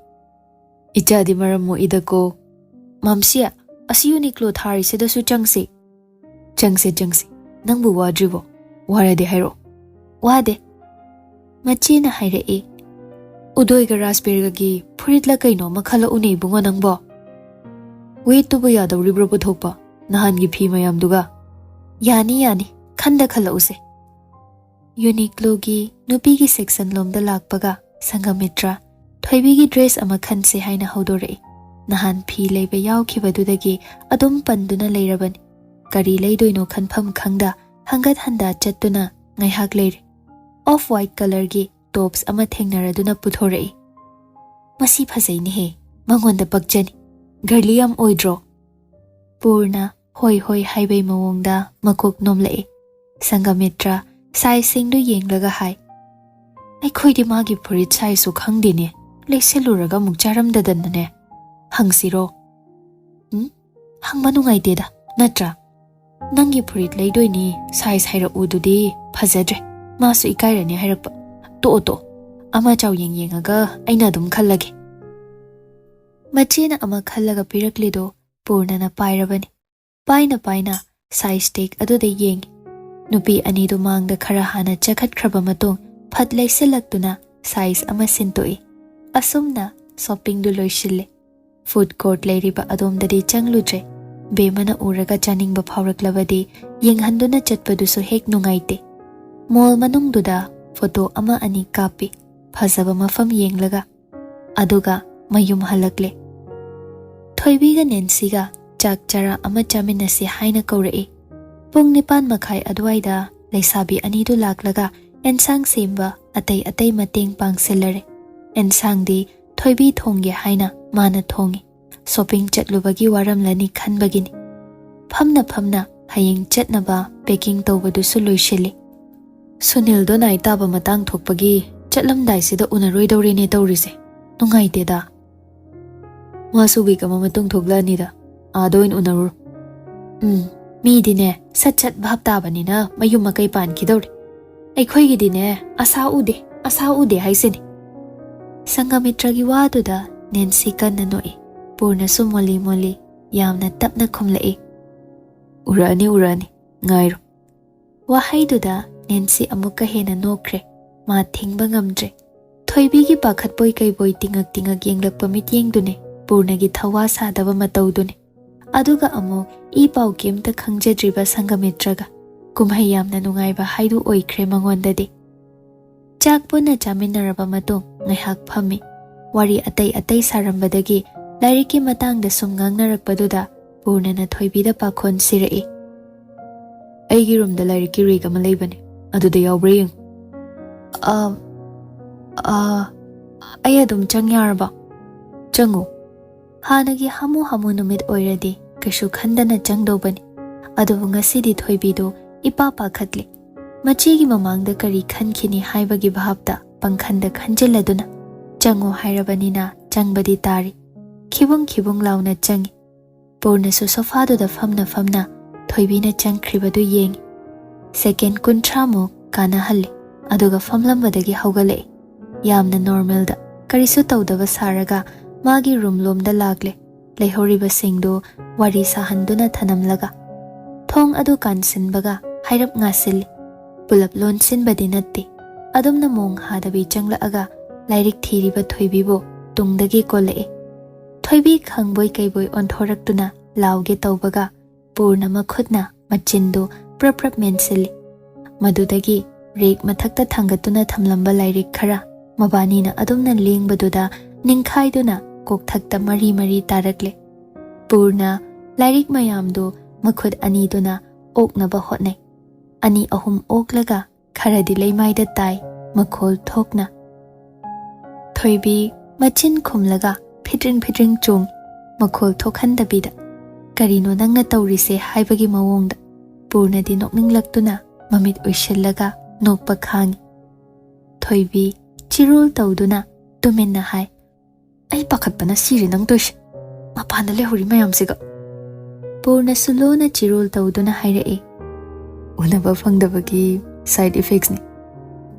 "ꯏꯆꯥꯗꯤ ꯃꯔꯝ ꯃꯣꯛꯏꯗꯀꯣ꯫ ꯃꯝꯁꯤ, ꯑꯁꯤ ꯌꯨꯅꯤꯀ꯭ꯂꯣ ꯊꯥꯔꯤꯁꯤꯗꯁꯨ ꯆꯪꯁꯤ꯫" "ꯆꯪꯁꯦ, ꯆꯪꯁꯦ꯫ ꯅꯪꯕꯨ ꯋꯥꯗ꯭ꯔꯤꯕꯣ? ꯋꯥꯔꯗꯤ ꯍꯥꯏꯔꯛꯑꯣ꯫" "ꯋꯥꯗꯦ꯫" ꯃꯆꯦꯅ ꯍꯥꯏꯔꯛꯏ꯫ "ꯎꯗꯣꯏꯒ ꯔꯥꯁꯕꯦꯔꯤꯒꯒꯤ ꯐꯨꯔꯤꯠꯂ ꯀꯩꯅꯣ ꯑꯃ ꯈꯜꯂꯛꯎꯅꯦ ꯏꯕꯨꯡꯉꯣ ꯅꯪꯕꯣ꯫ ꯋꯦꯠꯇꯨꯕꯨ ꯌꯥꯗꯧꯔꯤꯕ꯭ꯔꯣ ꯄꯨꯊꯣꯛꯄ? ꯅꯍꯥꯟꯒꯤ ꯐꯤ ꯃꯌꯥꯝꯗꯨꯒ?" "ꯌꯥꯅꯤ, ꯌꯥꯅꯤ꯫ ꯈꯟꯗ ꯈꯜꯂꯛꯎꯁꯦ꯫" ꯌꯨꯅꯤꯀ꯭ꯂꯣꯒꯤ ꯅꯨꯄꯤꯒꯤ ꯁꯦꯛꯁꯟ ꯂꯣꯝꯗ ꯂꯥꯛꯄꯒ ꯁꯪꯒꯃꯤꯇ꯭ꯔ ꯊꯣꯏꯕꯤꯒꯤ ꯗ꯭ꯔꯦꯁ ꯑꯃ ꯈꯟꯁꯦ ꯍꯥꯏꯅ ꯍꯧꯗꯣꯔꯛꯏ꯫ ꯅꯍꯥꯟ ꯐꯤ ꯂꯩꯕ ꯌꯥꯎꯈꯤꯕꯗꯨꯗꯒꯤ ꯑꯗꯨꯝ ꯄꯟꯗꯨꯅ ꯂꯩꯔꯕꯅꯤ꯫ ꯀꯔꯤ ꯂꯩꯗꯣꯏꯅꯣ ꯈꯟꯐꯝ ꯈꯪꯗ ꯍꯪꯒꯠ ꯍꯟꯗ ꯆꯠꯇꯨꯅ ꯉꯥꯏꯍꯥꯛ ꯂꯩꯔꯦ꯫ ꯑꯣꯐ ꯋꯥꯏꯠ ꯀꯂꯔꯒꯤ ꯇꯣꯞꯁ ꯑꯃ ꯊꯦꯡꯅꯔꯗꯨꯅ ꯄꯨꯊꯣꯔꯛꯏ꯫ "ꯃꯁꯤ ꯐꯖꯩꯅꯦꯍꯦ, ꯃꯉꯣꯟꯗ ꯄꯛꯆꯅꯤ꯫ ꯒꯔꯂꯤ ꯌꯥꯝ ꯑꯣꯏꯗ꯭ꯔꯣ?" ꯄꯨꯔꯅ ꯍꯣꯏ ꯍꯣꯏ ꯍꯥꯏꯕꯩ ꯃꯑꯣꯡꯗ ꯃꯀꯣꯛ ꯅꯣꯝꯂꯛꯏ꯫ ꯁꯪꯒꯃꯤꯇ꯭ꯔ ꯁꯥꯏꯖꯁꯤꯡꯗꯨ ꯌꯦꯡꯂꯒ ꯍꯥꯏ, "ꯑꯩꯈꯣꯏꯗꯤ ꯃꯥꯒꯤ ꯐꯨꯔꯤꯠ ꯁꯥꯏꯖꯁꯨ ꯈꯪꯗꯦꯅꯦ, ꯂꯩꯁꯜꯂꯨꯔꯒ ꯑꯃꯨꯛ ꯆꯥꯔꯝꯗꯗꯅꯅꯦ꯫ ꯍꯪꯁꯤꯔꯣ?" "ꯎꯝ? ꯍꯪꯕ ꯅꯨꯡꯉꯥꯏꯇꯦꯗ, ꯅꯠꯇ꯭ꯔꯥ? ꯅꯪꯒꯤ ꯐꯨꯔꯤꯠ ꯂꯩꯗꯣꯏꯅꯤ, ꯁꯥꯏꯖ ꯍꯥꯏꯔꯛꯎꯗꯨꯗꯤ ꯐꯖꯗ꯭ꯔꯦ, ꯃꯥꯁꯨ ꯏꯀꯥꯏꯔꯅꯤ ꯍꯥꯏꯔꯛꯄ꯫ ꯇꯣꯛꯑꯣ, ꯇꯣꯛꯑꯣ, ꯑꯃ ꯆꯥꯎꯌꯦꯡ ꯌꯦꯡꯉꯒ ꯑꯩꯅ ꯑꯗꯨꯝ ꯈꯜꯂꯒꯦ꯫" ꯃꯆꯦꯅ ꯑꯃ ꯈꯜꯂꯒ ꯄꯤꯔꯛꯂꯤꯗꯣ ꯄꯨꯔꯅꯅ ꯄꯥꯏꯔꯕꯅꯤ꯫ ꯄꯥꯏꯅ ꯄꯥꯏꯅ ꯁꯥꯏꯖ ꯇꯦꯛ ꯑꯗꯨꯗ ꯌꯦꯡꯉꯤ꯫ ꯅꯨꯄꯤ ꯑꯅꯤꯗꯨ ꯃꯥꯡꯗ ꯈꯔ ꯍꯥꯟꯅ ꯆꯈꯠꯈ꯭ꯔꯕ ꯃꯇꯨꯡ ꯐꯠ ꯂꯩꯁꯤꯜꯂꯛꯇꯨꯅ ꯁꯥꯏꯖ ꯑꯃ ꯁꯤꯟꯇꯣꯛꯏ꯫ ꯑꯁꯨꯝꯅ ꯁꯣꯞꯄꯤꯡꯗꯨ ꯂꯣꯏꯁꯤꯜꯂꯦ꯫ ꯐꯨꯗ ꯀꯣꯔꯠ ꯂꯩꯔꯤꯕ ꯑꯗꯣꯝꯗꯗꯤ ꯆꯪꯂꯨꯗ꯭ꯔꯦ꯫ ꯕꯦꯝꯃꯅ ꯎꯔꯒ ꯆꯥꯅꯤꯡꯕ ꯐꯥꯎꯔꯛꯂꯕꯗꯤ ꯌꯦꯡꯍꯟꯗꯨꯅ ꯆꯠꯄꯗꯨꯁꯨ ꯍꯦꯛ ꯅꯨꯡꯉꯥꯏꯇꯦ꯫ ꯃꯣꯜ ꯃꯅꯨꯡꯗꯨꯗ ꯐꯣꯇꯣ ꯑꯃ ꯑꯅꯤ ꯀꯥꯞꯄꯤ꯫ ꯐꯖꯕ ꯃꯐꯝ ꯌꯦꯡꯂꯒ꯫ ꯑꯗꯨꯒ ꯃꯌꯨꯝ ꯍꯜꯂꯛꯂꯦ꯫ ꯊꯣꯏꯕꯤꯒ ꯅꯦꯟꯁꯤꯒ ꯆꯥꯛ ꯆꯔꯥ ꯑꯃ ꯆꯥꯃꯤꯟꯅꯁꯤ ꯍꯥꯏꯅ ꯀꯧꯔꯛꯏ꯫ ꯄꯨꯡ ꯅꯤꯄꯥꯟ ꯃꯈꯥꯏ ꯑꯗꯨꯋꯥꯏꯗ ꯂꯩꯁꯥꯕꯤ ꯑꯅꯤꯗꯨ ꯂꯥꯛꯂꯒ ꯑꯦꯟꯁꯥꯡ ꯁꯦꯝꯕ ꯑꯇꯩ ꯑꯇꯩ ꯃꯇꯦꯡ ꯄꯥꯡꯁꯤꯜꯂꯔꯦ꯫ ꯑꯦꯟꯁꯥꯡꯗꯤ ꯊꯣꯏꯕꯤ ꯊꯣꯡꯒꯦ ꯍꯥꯏꯅ ꯃꯥꯅ ꯊꯣꯡꯉꯤ꯫ ꯁꯣꯄꯤꯡ ꯆꯠꯂꯨꯕꯒꯤ ꯋꯥꯔꯝꯂꯅꯤ ꯈꯟꯕꯒꯤꯅꯤ꯫ ꯐꯝꯅ ꯐꯝꯅ ꯍꯌꯦꯡ ꯆꯠꯅꯕ ꯄꯦꯀꯤꯡ ꯇꯧꯕꯗꯨꯁꯨ ꯂꯣꯏꯁꯤꯜꯂꯤ꯫ ꯁꯨꯅꯤꯜꯗꯣ ꯅꯥꯏꯠ ꯇꯥꯕ ꯃꯇꯥꯡ ꯊꯣꯛꯄꯒꯤ ꯆꯠꯂꯝꯗꯥꯏꯁꯤꯗ ꯎꯅꯔꯣꯏꯗꯧꯔꯦꯅꯦ ꯇꯧꯔꯤꯁꯦ꯫ ꯅꯨꯡꯉꯥꯏꯇꯦꯗ꯫ ꯃꯥꯁꯨ ꯋꯤꯛ ꯑꯃ ꯃꯇꯨꯡ ꯊꯣꯛꯂꯛꯑꯅꯤꯗ꯫ ꯑꯥꯗ ꯑꯣꯏꯅ ꯎꯅꯔꯨꯔꯣ꯫ ꯎꯝ, ꯃꯤꯗꯤꯅꯦ ꯁꯠ ꯁꯠ ꯚꯥꯞ ꯇꯥꯕꯅꯤꯅ ꯃꯌꯨꯝ ꯃꯀꯩ ꯄꯥꯟꯈꯤꯗꯧꯔꯦ꯫ ꯑꯩꯈꯣꯏꯒꯤꯗꯤꯅꯦ ꯑꯁꯥ ꯎꯗꯦ, ꯑꯁꯥ ꯎꯗꯦ ꯍꯥꯏꯁꯤꯅꯤ꯫ ꯁꯪꯒꯥꯃꯤꯇ꯭ꯔꯒꯤ ꯋꯥꯗꯨꯗ ꯅꯦꯟꯁꯤ ꯀꯟꯅ ꯅꯣꯛꯏ꯫ ꯄꯨꯔꯅꯁꯨ ꯃꯣꯜꯂꯤ ꯃꯣꯜꯂꯤ ꯌꯥꯝꯅ ꯇꯞꯅ ꯈꯨꯝꯂꯛꯏ꯫ ꯎꯔꯛꯑꯅꯤ, ꯎꯔꯛꯑꯅꯤ, ꯉꯥꯏꯔꯣ꯫ ꯋꯥꯍꯩꯗꯨꯗ ꯅꯦꯟꯁꯤ ꯑꯃꯨꯛꯀ ꯍꯦꯟꯅ ꯅꯣꯛꯈ꯭ꯔꯦ꯫ ꯃꯥ ꯊꯤꯡꯕ ꯉꯝꯗ꯭ꯔꯦ꯫ ꯊꯣꯏꯕꯤꯒꯤ ꯄꯥꯈꯠꯄꯣꯏ ꯀꯩꯕꯣꯏ ꯇꯤꯉꯛ ꯇꯤꯉꯛ ꯌꯦꯡꯂꯛꯄ ꯃꯤꯠꯌꯦꯡꯗꯨꯅꯦ ꯄꯨꯔꯅꯒꯤ ꯊꯧꯋꯥ ꯁꯥꯗꯕ ꯃꯇꯧꯗꯨꯅꯦ꯫ ꯑꯗꯨꯒ ꯑꯃꯨꯛ ꯏ ꯄꯥꯎ ꯀꯩꯝꯇ ꯈꯪꯖꯗ꯭ꯔꯤꯕ ꯁꯪꯒꯃꯤꯇ꯭ꯔꯒ꯫ ꯀꯨꯝꯍꯩ ꯌꯥꯝꯅ ꯅꯨꯡꯉꯥꯏꯕ ꯍꯥꯏꯗꯨ ꯑꯣꯏꯈ꯭ꯔꯦ ꯃꯉꯣꯟꯗꯗꯤ꯫ ꯆꯥꯛ ꯄꯨꯟꯅ ꯆꯥꯃꯤꯟꯅꯔꯕ ꯃꯇꯨꯡ ꯉꯥꯏꯍꯥꯛ ꯐꯝꯃꯤ꯫ ꯋꯥꯔꯤ ꯑꯇꯩ ꯑꯇꯩ ꯁꯥꯔꯝꯕꯗꯒꯤ ꯂꯥꯏꯔꯤꯛꯀꯤ ꯃꯇꯥꯡꯗ ꯁꯨꯝ ꯉꯥꯡꯅꯔꯛꯄꯗꯨꯗ ꯄꯨꯔꯅꯅ ꯊꯣꯏꯕꯤꯗ ꯄꯥꯈꯣꯟ ꯁꯤꯔꯛꯏ꯫ "ꯑꯩꯒꯤ ꯔꯨꯝꯗ ꯂꯥꯏꯔꯤꯛꯀꯤ ꯔꯦꯛ ꯑꯃ ꯂꯩꯕꯅꯦ, ꯑꯗꯨꯗ ꯌꯥꯎꯕ꯭ꯔꯥ ꯌꯦꯡꯉꯨ꯫" "ꯑ, ꯑ, ꯑꯩ ꯑꯗꯨꯝ ꯆꯪ ꯌꯥꯔꯕ?" "ꯆꯪꯉꯨ꯫" ꯍꯥꯟꯅꯒꯤ ꯍꯥꯃꯨ ꯍꯥꯃꯨ ꯅꯨꯃꯤꯠ ꯑꯣꯏꯔꯗꯤ ꯀꯩꯁꯨ ꯈꯟꯗꯅ ꯆꯪꯗꯧꯕꯅꯤ꯫ ꯑꯗꯨꯕꯨ ꯉꯁꯤꯗꯤ ꯊꯣꯏꯕꯤꯗꯨ ꯏꯄꯥ ꯄꯥꯈꯠꯂꯤ꯫ ꯃꯆꯦꯒꯤ ꯃꯃꯥꯡꯗ ꯀꯔꯤ ꯈꯟꯈꯤꯅꯤ ꯍꯥꯏꯕꯒꯤ ꯚꯥꯞꯇ ꯄꯪꯈꯟꯗ ꯈꯟꯖꯤꯜꯂꯗꯨꯅ ꯆꯪꯉꯨ ꯍꯥꯏꯔꯕꯅꯤꯅ ꯆꯪꯕꯗꯤ ꯇꯥꯔꯤ꯫ ꯈꯤꯕꯨꯡ ꯈꯤꯕꯨꯡ ꯂꯥꯎꯅ ꯆꯪꯉꯤ꯫ ꯄꯨꯔꯅꯁꯨ ꯁꯣꯐꯥꯗꯨꯗ ꯐꯝꯅ ꯐꯝꯅ ꯊꯣꯏꯕꯤꯅ ꯆꯪꯈ꯭ꯔꯤꯕꯗꯨ ꯌꯦꯡꯉꯤ꯫ ꯁꯦꯀꯦꯟ ꯀꯨꯟꯊ꯭ꯔꯥꯃꯨꯛ ꯀꯥꯟꯅꯍꯜꯂꯤ, ꯑꯗꯨꯒ ꯐꯝꯂꯝꯕꯗꯒꯤ ꯍꯧꯒꯠꯂꯛꯏ꯫ ꯌꯥꯝꯅ ꯅꯣꯔꯃꯦꯜꯗ, ꯀꯔꯤꯁꯨ ꯇꯧꯗꯕ ꯁꯥꯔꯒ ꯃꯥꯒꯤ ꯔꯨꯝ ꯂꯣꯝꯗ ꯂꯥꯛꯂꯦ꯫ ꯂꯩꯍꯧꯔꯤꯕꯁꯤꯡꯗꯨ ꯋꯥꯔꯤ ꯁꯥꯍꯟꯗꯨꯅ ꯊꯅꯝꯂꯒ ꯊꯣꯡ ꯑꯗꯨ ꯀꯥꯟꯁꯤꯟꯕꯒ ꯍꯥꯏꯔꯞ ꯉꯥꯁꯤꯜꯂꯤ꯫ ꯄꯨꯂꯞ ꯂꯣꯟꯁꯤꯟꯕꯗꯤ ꯅꯠꯇꯦ꯫ ꯑꯗꯨꯝꯅ ꯃꯣꯡ ꯍꯥꯗꯕꯤ ꯆꯪꯂꯛꯑꯒ ꯂꯥꯏꯔꯤꯛ ꯊꯤꯔꯤꯕ ꯊꯣꯏꯕꯤꯕꯨ ꯇꯨꯡꯗꯒꯤ ꯀꯣꯜꯂꯛꯏ꯫ ꯊꯣꯏꯕꯤ ꯈꯪꯕꯣꯏ ꯀꯩꯕꯣꯏ ꯑꯣꯟꯊꯣꯔꯛꯇꯨꯅ ꯂꯥꯎꯒꯦ ꯇꯧꯕꯒ ꯄꯨꯔꯅ ꯃꯈꯨꯠꯅ ꯃꯆꯤꯟꯗꯨ ꯄ꯭ꯔꯞ ꯄ꯭ꯔꯞ ꯃꯦꯟꯁꯤꯜꯂꯤ꯫ ꯃꯗꯨꯗꯒꯤ ꯔꯦꯛ ꯃꯊꯛꯇ ꯊꯥꯡꯒꯠꯇꯨꯅ ꯊꯝꯂꯝꯕ ꯂꯥꯏꯔꯤꯛ ꯈꯔ ꯃꯕꯥꯅꯤꯅ ꯑꯗꯨꯝꯅ ꯂꯦꯡꯕꯗꯨꯗ ꯅꯤꯡꯈꯥꯏꯗꯨꯅ ꯀꯣꯛꯊꯛꯇ ꯃꯔꯤ ꯃꯔꯤ ꯇꯥꯔꯛꯂꯦ꯫ ꯄꯨꯔꯅ ꯂꯥꯏꯔꯤꯛ ꯃꯌꯥꯝꯗꯨ ꯃꯈꯨꯠ ꯑꯅꯤꯗꯨꯅ ꯑꯣꯛꯅꯕ ꯍꯣꯠꯅꯩ꯫ ꯑꯅꯤ ꯑꯍꯨꯝ ꯑꯣꯛꯂꯒ ꯈꯔꯗꯤ ꯂꯩꯃꯥꯏꯗ ꯇꯥꯏ, ꯃꯈꯣꯜ ꯊꯣꯛꯅ꯫ ꯊꯣꯏꯕꯤ ꯃꯆꯤꯟ ꯈꯨꯝꯂꯒ ꯐꯤꯗ꯭ꯔꯤꯡ ꯐꯤꯗ꯭ꯔꯤꯡ ꯆꯣꯡꯏ, ꯃꯈꯣꯜ ꯊꯣꯛꯍꯟꯗꯕꯤꯗ꯫ "ꯀꯔꯤꯅꯣ ꯅꯪꯅ ꯇꯧꯔꯤꯁꯦ?" ꯍꯥꯏꯕꯒꯤ ꯃꯑꯣꯡꯗ꯫ ꯄꯨꯔꯅꯗꯤ ꯅꯣꯛꯅꯤꯡꯂꯛꯇꯨꯅ ꯃꯃꯤꯠ ꯎꯏꯁꯤꯜꯂꯒ ꯅꯣꯛꯄ ꯈꯥꯡꯉꯤ꯫ ꯊꯣꯏꯕꯤ ꯆꯤꯔꯣꯜ ꯇꯧꯗꯨꯅ ꯇꯨꯃꯤꯟꯅ ꯍꯥꯏ, "ꯑꯩ ꯄꯥꯈꯠꯄꯅ ꯁꯤꯔꯦ ꯅꯪ ꯇꯧꯏꯁꯦ, ꯃꯄꯥꯟꯗ ꯂꯩꯍꯧꯔꯤ ꯃꯌꯥꯝꯁꯤꯒ꯫" ꯄꯨꯔꯅꯁꯨ ꯂꯣꯟꯅ ꯆꯤꯔꯣꯜ ꯇꯧꯗꯨꯅ ꯍꯥꯏꯔꯛꯏ, "ꯎꯅꯕ ꯐꯪꯗꯕꯒꯤ side effectsꯅꯤ꯫"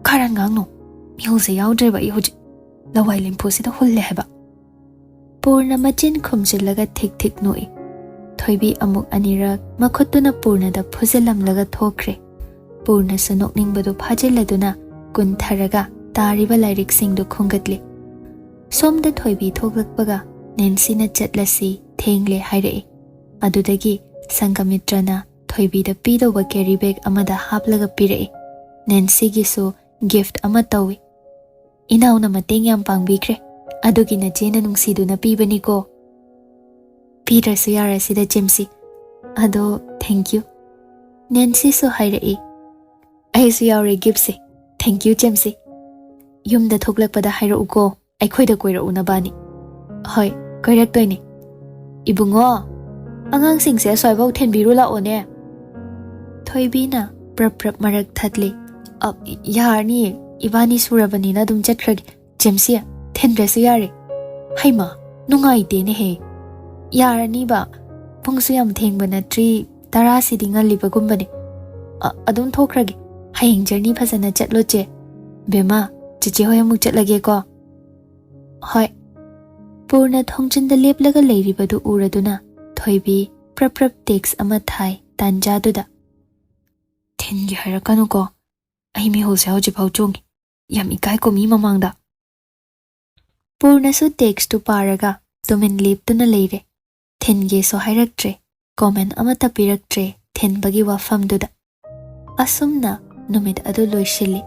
"ꯈꯔ ꯉꯥꯡꯅꯨ, ꯃꯤꯍꯨꯜꯁꯦ ꯌꯥꯎꯗ꯭ꯔꯦꯕ ꯑꯩ ꯍꯧꯖꯤꯛ, ꯂꯋꯥꯏ ꯂꯦꯝꯐꯨꯁꯤꯗ ꯍꯨꯜꯂꯦ ꯍꯥꯏꯕ꯫" ꯄꯨꯔꯅ ꯃꯆꯤꯟ ꯈꯨꯝꯖꯤꯜꯂꯒ ꯊꯤꯛ ꯊꯤꯛ ꯅꯣꯛꯏ꯫ ꯊꯣꯏꯕꯤ ꯑꯃꯨꯛ ꯑꯅꯤꯔꯛ ꯃꯈꯨꯠꯇꯨꯅ ꯄꯨꯔꯅꯗ ꯐꯨꯖꯤꯜꯂꯝꯂꯒ ꯊꯣꯛꯈ꯭ꯔꯦ꯫ ꯄꯨꯔꯅꯁꯨ ꯅꯣꯛꯅꯤꯡꯕꯗꯨ ꯐꯥꯖꯤꯜꯂꯗꯨꯅ ꯀꯨꯟꯊꯔꯒ ꯇꯥꯔꯤꯕ ꯂꯥꯏꯔꯤꯛꯁꯤꯡꯗꯨ ꯈꯣꯝꯒꯠꯂꯤ꯫ ꯁꯣꯝꯗ ꯊꯣꯏꯕꯤ ꯊꯣꯛꯂꯛꯄꯒ ꯅꯦꯟꯁꯤꯅ "ꯆꯠꯂꯁꯤ, ꯊꯦꯡꯂꯦ" ꯍꯥꯏꯔꯛꯏ꯫ ꯑꯗꯨꯗꯒꯤ ꯁꯪꯒꯃꯤꯇ꯭ꯔꯅ ꯊꯣꯏꯕꯤꯗ ꯄꯤꯗꯧꯕ carry bag ꯑꯃꯗ ꯍꯥꯞꯂꯒ ꯄꯤꯔꯛꯏ꯫ ꯅꯦꯟꯁꯤꯒꯤꯁꯨ gift ꯑꯃ ꯇꯧꯏ꯫ "ꯏꯅꯥꯎꯅ ꯃꯇꯦꯡ ꯌꯥꯝ ꯄꯥꯡꯕꯤꯈ꯭ꯔꯦ, ꯑꯗꯨꯒꯤ ꯅꯆꯦꯅ ꯅꯨꯡꯁꯤꯗꯨꯅ ꯄꯤꯕꯅꯤꯀꯣ꯫" "ꯄꯤꯗ꯭ꯔꯁꯨ ꯌꯥꯔꯁꯤꯗ ꯖꯦꯝꯁꯤ, ꯑꯗꯣ thank you꯫" ꯅꯦꯟꯁꯤꯁꯨ ꯍꯥꯏꯔꯛꯏ, "ꯑꯩꯁꯨ ꯌꯥꯎꯔꯦ giftꯁꯦ, thank you ꯖꯦꯝꯁꯤ꯫ ꯌꯨꯝꯗ ꯊꯣꯛꯂꯛꯄꯗ ꯍꯥꯏꯔꯛꯎꯀꯣ, ꯑꯩꯈꯣꯏꯗ ꯀꯣꯏꯔꯛꯎ ꯅꯕꯥꯅꯤ꯫" "ꯍꯣꯏ, ꯀꯣꯏꯔꯛꯇꯣꯏꯅꯦ꯫ ꯏꯕꯨꯡꯉꯣ, ꯑꯉꯥꯡꯁꯤꯡꯁꯦ ꯑꯁ꯭ꯋꯥꯏꯐꯥꯎ ꯊꯤꯟꯕꯤꯔꯨ ꯂꯥꯛꯑꯣꯅꯦ꯫" ꯊꯣꯏꯕꯤꯅ ꯄ꯭ꯔꯞ ꯄ꯭ꯔꯞ ꯃꯔꯛ ꯊꯠꯂꯤ꯫ "ꯑ, ꯌꯥꯔꯅꯤꯌꯦ, ꯏꯕꯥꯅꯤ ꯁꯨꯔꯕꯅꯤꯅ ꯑꯗꯨꯝ ꯆꯠꯈ꯭ꯔꯒꯦ꯫ ꯖꯦꯝꯁꯤ, ꯊꯤꯟꯗ꯭ꯔꯁꯨ ꯌꯥꯔꯦ꯫" "ꯍꯩꯃꯥ, ꯅꯨꯡꯉꯥꯏꯇꯦꯅꯦꯍꯦ꯫" "ꯌꯥꯔꯅꯤꯕ, ꯄꯨꯡꯁꯨ ꯌꯥꯝ ꯊꯦꯡꯕ ꯅꯠꯇ꯭ꯔꯤ, ꯇꯔꯥꯁꯤꯗꯤ ꯉꯜꯂꯤꯕꯒꯨꯝꯕꯅꯦ꯫ ꯑ, ꯑꯗꯨꯝ ꯊꯣꯛꯈ꯭ꯔꯒꯦ, ꯍꯌꯦꯡ journey ꯐꯖꯅ ꯆꯠꯂꯣ ꯆꯦ꯫" "ꯕꯦꯝꯃ, ꯆꯦꯆꯦ ꯍꯣꯏ ꯑꯃꯨꯛ ꯆꯠꯂꯒꯦꯀꯣ꯫" "ꯍꯣꯏ꯫" ꯄꯨꯔꯅ ꯊꯣꯡꯖꯤꯟꯗ ꯂꯦꯞꯂꯒ ꯂꯩꯔꯤꯕꯗꯨ ꯎꯔꯗꯨꯅ ꯊꯣꯏꯕꯤ ꯄ꯭ꯔꯞ ꯄ꯭ꯔꯞ text ꯑꯃ ꯊꯥꯏ ꯇꯥꯟꯖꯥꯗꯨꯗ꯫ "ꯊꯤꯟꯒꯦ ꯍꯥꯏꯔꯛꯀꯅꯨꯀꯣ, ꯑꯩ ꯃꯤꯍꯨꯜꯁꯦ ꯍꯧꯖꯤꯛꯐꯥꯎ ꯆꯣꯡꯉꯤ, ꯌꯥꯝ ꯏꯀꯥꯏꯀꯣ ꯃꯤ ꯃꯃꯥꯡꯗ꯫" ꯄꯨꯔꯅꯁꯨ textꯇꯨ ꯄꯥꯔꯒ ꯇꯨꯃꯤꯟ ꯂꯦꯞꯇꯨꯅ ꯂꯩꯔꯦ꯫ ꯊꯤꯟꯒꯦꯁꯨ ꯍꯥꯏꯔꯛꯇ꯭ꯔꯦ, comment ꯑꯃꯠꯇ ꯄꯤꯔꯛꯇ꯭ꯔꯦ ꯊꯤꯟꯕꯒꯤ ꯋꯥꯐꯝꯗꯨꯗ꯫ ꯑꯁꯨꯝꯅ ꯅꯨꯃꯤꯠ ꯑꯗꯨ ꯂꯣꯏꯁꯤꯜꯂꯤ꯫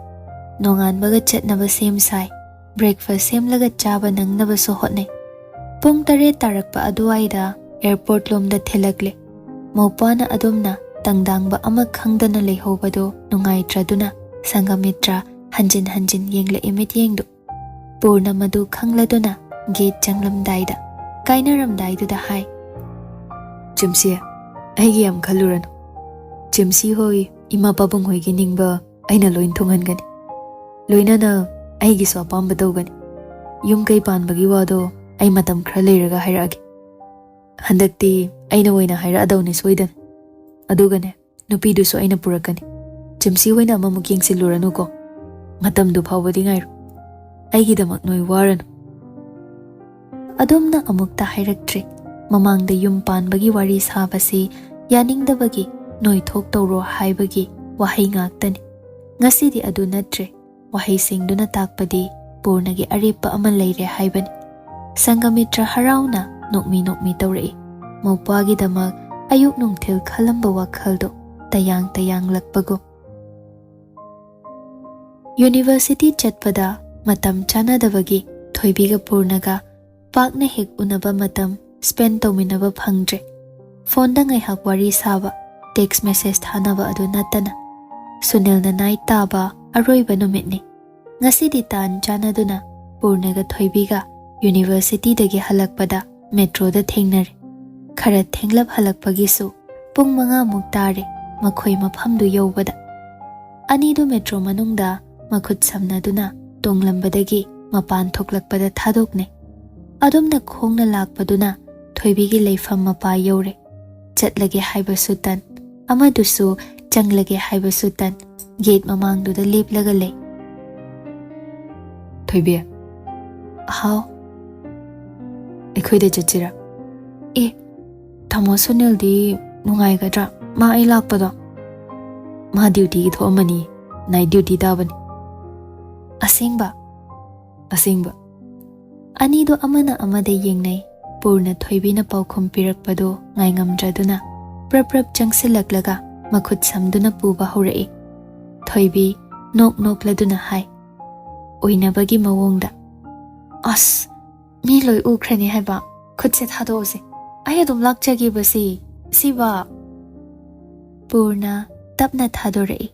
ꯅꯣꯡꯉꯥꯟꯕꯒ ꯆꯠꯅꯕ ꯁꯦꯝ ꯁꯥꯏ꯫ Breakfast ꯁꯦꯝꯂꯒ ꯆꯥꯕ ꯅꯪꯅꯕꯁꯨ ꯍꯣꯠꯅꯩ꯫ ꯄꯨꯡ ꯇꯔꯦꯠ ꯇꯥꯔꯛꯄ ꯑꯗꯨꯋꯥꯏꯗ airport ꯂꯣꯝꯗ ꯊꯤꯜꯂꯛꯂꯦ꯫ ꯃꯧꯄ꯭ꯋꯥꯅ ꯑꯗꯨꯝꯅ ꯇꯪꯗꯥꯡꯕ ꯑꯃ ꯈꯪꯗꯅ ꯂꯩꯍꯧꯕꯗꯨ ꯅꯨꯡꯉꯥꯏꯇ꯭ꯔꯗꯨꯅ ꯁꯪꯒꯃꯤꯇ꯭ꯔ ꯍꯟꯖꯤꯟ ꯍꯟꯖꯤꯟ ꯌꯦꯡꯂꯛꯏ ꯃꯤꯠꯌꯦꯡꯗꯨ꯫ ꯄꯨꯔꯅ ꯃꯗꯨ ꯈꯪꯂꯗꯨꯅ gate ꯆꯪꯂꯝꯗꯥꯏꯗ, ꯀꯥꯏꯅꯔꯝꯗꯥꯏꯗꯨꯗ ꯍꯥꯏ, "ꯖꯦꯝꯁꯤ, ꯑꯩꯒꯤ ꯌꯥꯝ ꯈꯜꯂꯨꯔꯅꯨ꯫ ꯖꯦꯝꯁꯤ ꯍꯣꯏ ꯏꯃꯥ ꯄꯥꯕꯨꯡ ꯍꯣꯏꯒꯤ ꯅꯤꯡꯕ ꯑꯩꯅ ꯂꯣꯏ ꯊꯨꯡꯍꯟꯒꯅꯤ꯫ ꯂꯣꯏꯅꯅ ꯑꯩꯒꯤꯁꯨ ꯑꯄꯥꯝꯕ ꯇꯧꯒꯅꯤ꯫ ꯌꯨꯝ ꯀꯩ ꯄꯥꯟꯕꯒꯤ ꯋꯥꯗꯣ ꯑꯩ ꯃꯇꯝ ꯈꯔ ꯂꯩꯔꯒ ꯍꯥꯏꯔꯛꯑꯒꯦ꯫ ꯍꯟꯗꯛꯇꯤ ꯑꯩꯅ ꯑꯣꯏꯅ ꯍꯥꯏꯔꯛꯑꯗꯧꯅꯤ ꯁꯣꯏꯗꯅ꯫ ꯑꯗꯨꯒꯅꯦ, ꯅꯨꯄꯤꯗꯨꯁꯨ ꯑꯩꯅ ꯄꯨꯔꯛꯀꯅꯤ꯫ ꯖꯤꯝꯁꯤ ꯍꯣꯏꯅ ꯑꯃꯃꯨꯛ ꯌꯦꯡꯁꯤꯜꯂꯨꯔꯅꯨꯀꯣ꯫ ꯃꯇꯝꯗꯨ ꯐꯥꯎꯕꯗꯤ ꯉꯥꯏꯔꯣ꯫ ꯑꯩꯒꯤꯗꯃꯛ ꯅꯣꯏ ꯋꯥꯔꯅꯨ꯫ ꯑꯗꯨꯝꯅ ꯑꯃꯨꯛꯇ ꯍꯥꯏꯔꯛꯇ꯭ꯔꯦ꯫ ꯃꯃꯥꯡꯗ ꯌꯨꯝ ꯄꯥꯟꯕꯒꯤ ꯋꯥꯔꯤ ꯁꯥꯕꯁꯤ ꯌꯥꯅꯤꯡꯗꯕꯒꯤ ꯅꯣꯏ ꯊꯣꯛ ꯇꯧꯔꯣ ꯍꯥꯏꯕꯒꯤ ꯋꯥꯍꯩ ꯉꯥꯛꯇꯅꯤ꯫ ꯉꯁꯤꯗꯤ ꯑꯗꯨ ꯅꯠꯇ꯭ꯔꯦ꯫ ꯋꯥꯍꯩꯁꯤꯡꯗꯨꯅ ꯇꯥꯛꯄꯗꯤ ꯄꯨꯔꯅꯒꯤ ꯑꯔꯦꯞꯄ ꯑꯃ ꯂꯩꯔꯦ ꯍꯥꯏꯕꯅꯤ꯫ ꯁꯪꯒꯃꯤꯇ꯭ꯔ ꯍꯔꯥꯎꯅ ꯅꯣꯛꯃꯤ ꯅꯣꯛꯃꯤ ꯇꯧꯔꯛꯏ꯫ ꯃꯧꯄ꯭ꯋꯥꯒꯤꯗꯃꯛ ꯑꯌꯨꯛ ꯅꯨꯡꯊꯤꯜ ꯈꯜꯂꯝꯕ ꯋꯥꯈꯜꯗꯣ ꯇꯌꯥꯡ ꯇꯌꯥꯡꯂꯛꯄꯒꯨꯝ꯫ ꯌꯨꯅꯤꯚꯔꯁꯤꯇꯤ ꯆꯠꯄꯗ ꯃꯇꯝ ꯆꯥꯅꯗꯕꯒꯤ ꯊꯣꯏꯕꯤꯒ ꯄꯨꯔꯅꯒ ꯄꯥꯛꯅ ꯍꯦꯛ ꯎꯅꯕ ꯃꯇꯝ ꯁ꯭ꯄꯦꯟ ꯇꯧꯃꯤꯟꯅꯕ ꯐꯪꯗ꯭ꯔꯦ꯫ ꯐꯣꯟꯗ ꯉꯥꯏꯍꯥꯛ ꯋꯥꯔꯤ ꯁꯥꯕ, ꯇꯦꯛꯁ ꯃꯦꯁꯦꯖ ꯊꯥꯅꯕ ꯑꯗꯨ ꯅꯠꯇꯅ꯫ ꯁꯨꯅꯤꯜꯅ ꯅꯥꯏꯠ ꯇꯥꯕ ꯑꯔꯣꯏꯕ ꯅꯨꯃꯤꯠꯅꯤ꯫ ꯉꯁꯤꯗꯤ ꯇꯥꯟ ꯆꯥꯅꯗꯨꯅ ꯄꯨꯔꯅꯒ ꯊꯣꯏꯕꯤꯒ ꯌꯨꯅꯤꯚꯔꯁꯤꯇꯤꯗꯒꯤ ꯍꯜꯂꯛꯄꯗ ꯃꯦꯇ꯭ꯔꯣꯗ ꯊꯦꯡꯅꯔꯦ꯫ ꯈꯔ ꯊꯦꯡꯂꯞ ꯍꯜꯂꯛꯄꯒꯤꯁꯨ ꯄꯨꯡ ꯃꯉꯥꯃꯨꯛ ꯇꯥꯔꯦ ꯃꯈꯣꯏ ꯃꯐꯝꯗꯨ ꯌꯧꯕꯗ꯫ ꯑꯅꯤꯗꯨ ꯃꯦꯇ꯭ꯔꯣ ꯃꯅꯨꯡꯗ ꯃꯈꯨꯠ ꯁꯝꯅꯗꯨꯅ ꯇꯣꯡꯂꯝꯕꯗꯒꯤ ꯃꯄꯥꯟ ꯊꯣꯛꯂꯛꯄꯗ ꯊꯥꯗꯣꯛꯅꯩ꯫ ꯑꯗꯨꯝꯅ ꯈꯣꯡꯅ ꯂꯥꯛꯄꯗꯨꯅ ꯊꯣꯏꯕꯤꯒꯤ ꯂꯩꯐꯝ ꯃꯄꯥ ꯌꯧꯔꯦ꯫ ꯆꯠꯂꯒꯦ ꯍꯥꯏꯕꯁꯨ ꯇꯟ, ꯑꯃꯗꯨꯁꯨ ꯆꯪꯂꯒꯦ ꯍꯥꯏꯕꯁꯨ ꯇꯟ, ꯒꯦꯠ ꯃꯃꯥꯡꯗꯨꯗ ꯂꯦꯞꯂꯒ ꯂꯩ꯫ ꯊꯣꯏꯕꯤ꯫ ꯍꯥꯎ꯫ ꯑꯩꯈꯣꯏꯗ ꯆꯠꯁꯤꯔꯥ? ꯑꯦ, ꯇꯥꯃꯣ ꯁꯨꯅꯤꯜꯗꯤ ꯅꯨꯡꯉꯥꯏꯒꯗ꯭ꯔꯥ? ꯃꯥ ꯑꯩ ꯂꯥꯛꯄꯗꯣ? ꯃꯥ ꯗ꯭ꯌꯨꯇꯤꯒꯤ ꯊꯣꯛꯑꯝꯃꯅꯤ, ꯅꯥꯏꯠ ꯗ꯭ꯌꯨꯇꯤ ꯇꯥꯕꯅꯤ꯫ ꯑꯁꯦꯡꯕ? ꯑꯁꯦꯡꯕ꯫ ꯑꯅꯤꯗꯣ ꯑꯃꯅ ꯑꯃꯗ ꯌꯦꯡꯅꯩ꯫ ꯄꯨꯔꯅ ꯊꯣꯏꯕꯤꯅ ꯄꯥꯎꯈꯨꯝ ꯄꯤꯔꯛꯄꯗꯨ ꯉꯥꯏꯉꯝꯗ꯭ꯔꯗꯨꯅ ꯄ꯭ꯔꯞ ꯄ꯭ꯔꯞ ꯆꯪꯁꯤꯜꯂꯛꯂꯒ ꯃꯈꯨꯠ ꯁꯝꯗꯨꯅ ꯄꯨꯕ ꯍꯧꯔꯛꯏ꯫ ꯊꯣꯏꯕꯤ ꯅꯣꯛ ꯅꯣꯛꯂꯗꯨꯅ ꯍꯥꯏ, ꯑꯣꯏꯅꯕꯒꯤ ꯃꯑꯣꯡꯗ, "ꯑꯁ, ꯃꯤ ꯂꯣꯏ ꯎꯈ꯭ꯔꯅꯤ ꯍꯥꯏꯕ꯫ ꯈꯨꯠꯁꯦ ꯊꯥꯗꯣꯛꯑꯁꯦ꯫ ꯑꯩ ꯑꯗꯨꯝ ꯂꯥꯛꯆꯒꯦꯕ ꯁꯤ, ꯁꯤꯕ꯫" ꯄꯨꯔꯅ ꯇꯞꯅ ꯊꯥꯗꯣꯔꯛꯏ꯫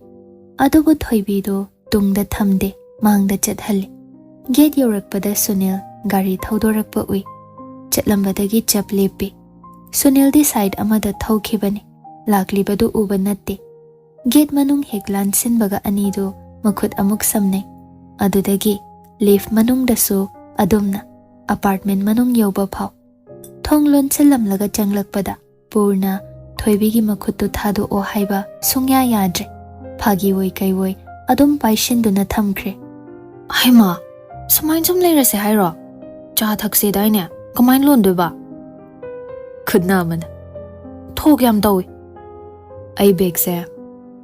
ꯑꯗꯨꯕꯨ ꯊꯣꯏꯕꯤꯗꯨ ꯇꯨꯡꯗ ꯊꯝꯗꯦ, ꯃꯥꯡꯗ ꯆꯠꯍꯜꯂꯤ꯫ ꯒꯦꯠ ꯌꯧꯔꯛꯄꯗ ꯁꯨꯅꯤꯜ ꯒꯥꯔꯤ ꯊꯧꯗꯣꯔꯛꯄ ꯎꯏ꯫ ꯆꯠꯂꯝꯕꯗꯒꯤ ꯆꯞ ꯂꯦꯞꯄꯤ꯫ ꯁꯨꯅꯤꯜꯗꯤ ꯁꯥꯏꯠ ꯑꯃꯗ ꯊꯧꯈꯤꯕꯅꯤ꯫ ꯂꯥꯛꯂꯤꯕꯗꯨ ꯎꯕ ꯅꯠꯇꯦ꯫ ꯒꯦꯠ ꯃꯅꯨꯡ ꯍꯦꯛ ꯂꯥꯟꯁꯤꯟꯕꯒ ꯑꯅꯤꯗꯨ ꯃꯈꯨꯠ ꯑꯃꯨꯛ ꯁꯝꯅꯩ꯫ ꯑꯗꯨꯗꯒꯤ ꯂꯤꯐ ꯃꯅꯨꯡꯗꯁꯨ ꯑꯗꯨꯝꯅ, ꯑꯄꯥꯔꯠꯃꯦꯟ ꯃꯅꯨꯡ ꯌꯧꯕ ꯐꯥꯎ꯫ ꯊꯣꯡ ꯂꯣꯟꯁꯤꯜꯂꯝꯂꯒ ꯆꯪꯂꯛꯄꯗ ꯄꯨꯔꯅ ꯊꯣꯏꯕꯤꯒꯤ ꯃꯈꯨꯠꯇꯨ ꯊꯥꯗꯣꯛꯑꯣ ꯍꯥꯏꯕ ꯁꯨꯡꯌꯥ ꯌꯥꯗ꯭ꯔꯦ꯫ ꯐꯥꯒꯤ ꯑꯣꯏ ꯀꯩ ꯑꯣꯏ ꯑꯗꯨꯝ ꯄꯥꯏꯁꯤꯟꯗꯨꯅ ꯊꯝꯈ꯭ꯔꯦ꯫ "ꯍꯩꯃꯥ, ꯁꯨꯃꯥꯏꯅ ꯁꯨꯝ ꯂꯩꯔꯁꯦ ꯍꯥꯏꯔꯣ? ꯆꯥ ꯊꯛꯁꯦꯗꯥꯏꯅꯦ, ꯀꯃꯥꯏꯅ ꯂꯣꯟꯗꯣꯏꯕ?" ꯈꯨꯠꯅ ꯑꯃꯅ, "ꯊꯣꯛ ꯌꯥꯝ ꯇꯧꯏ꯫ ꯑꯩ ꯕꯦꯒꯁꯦ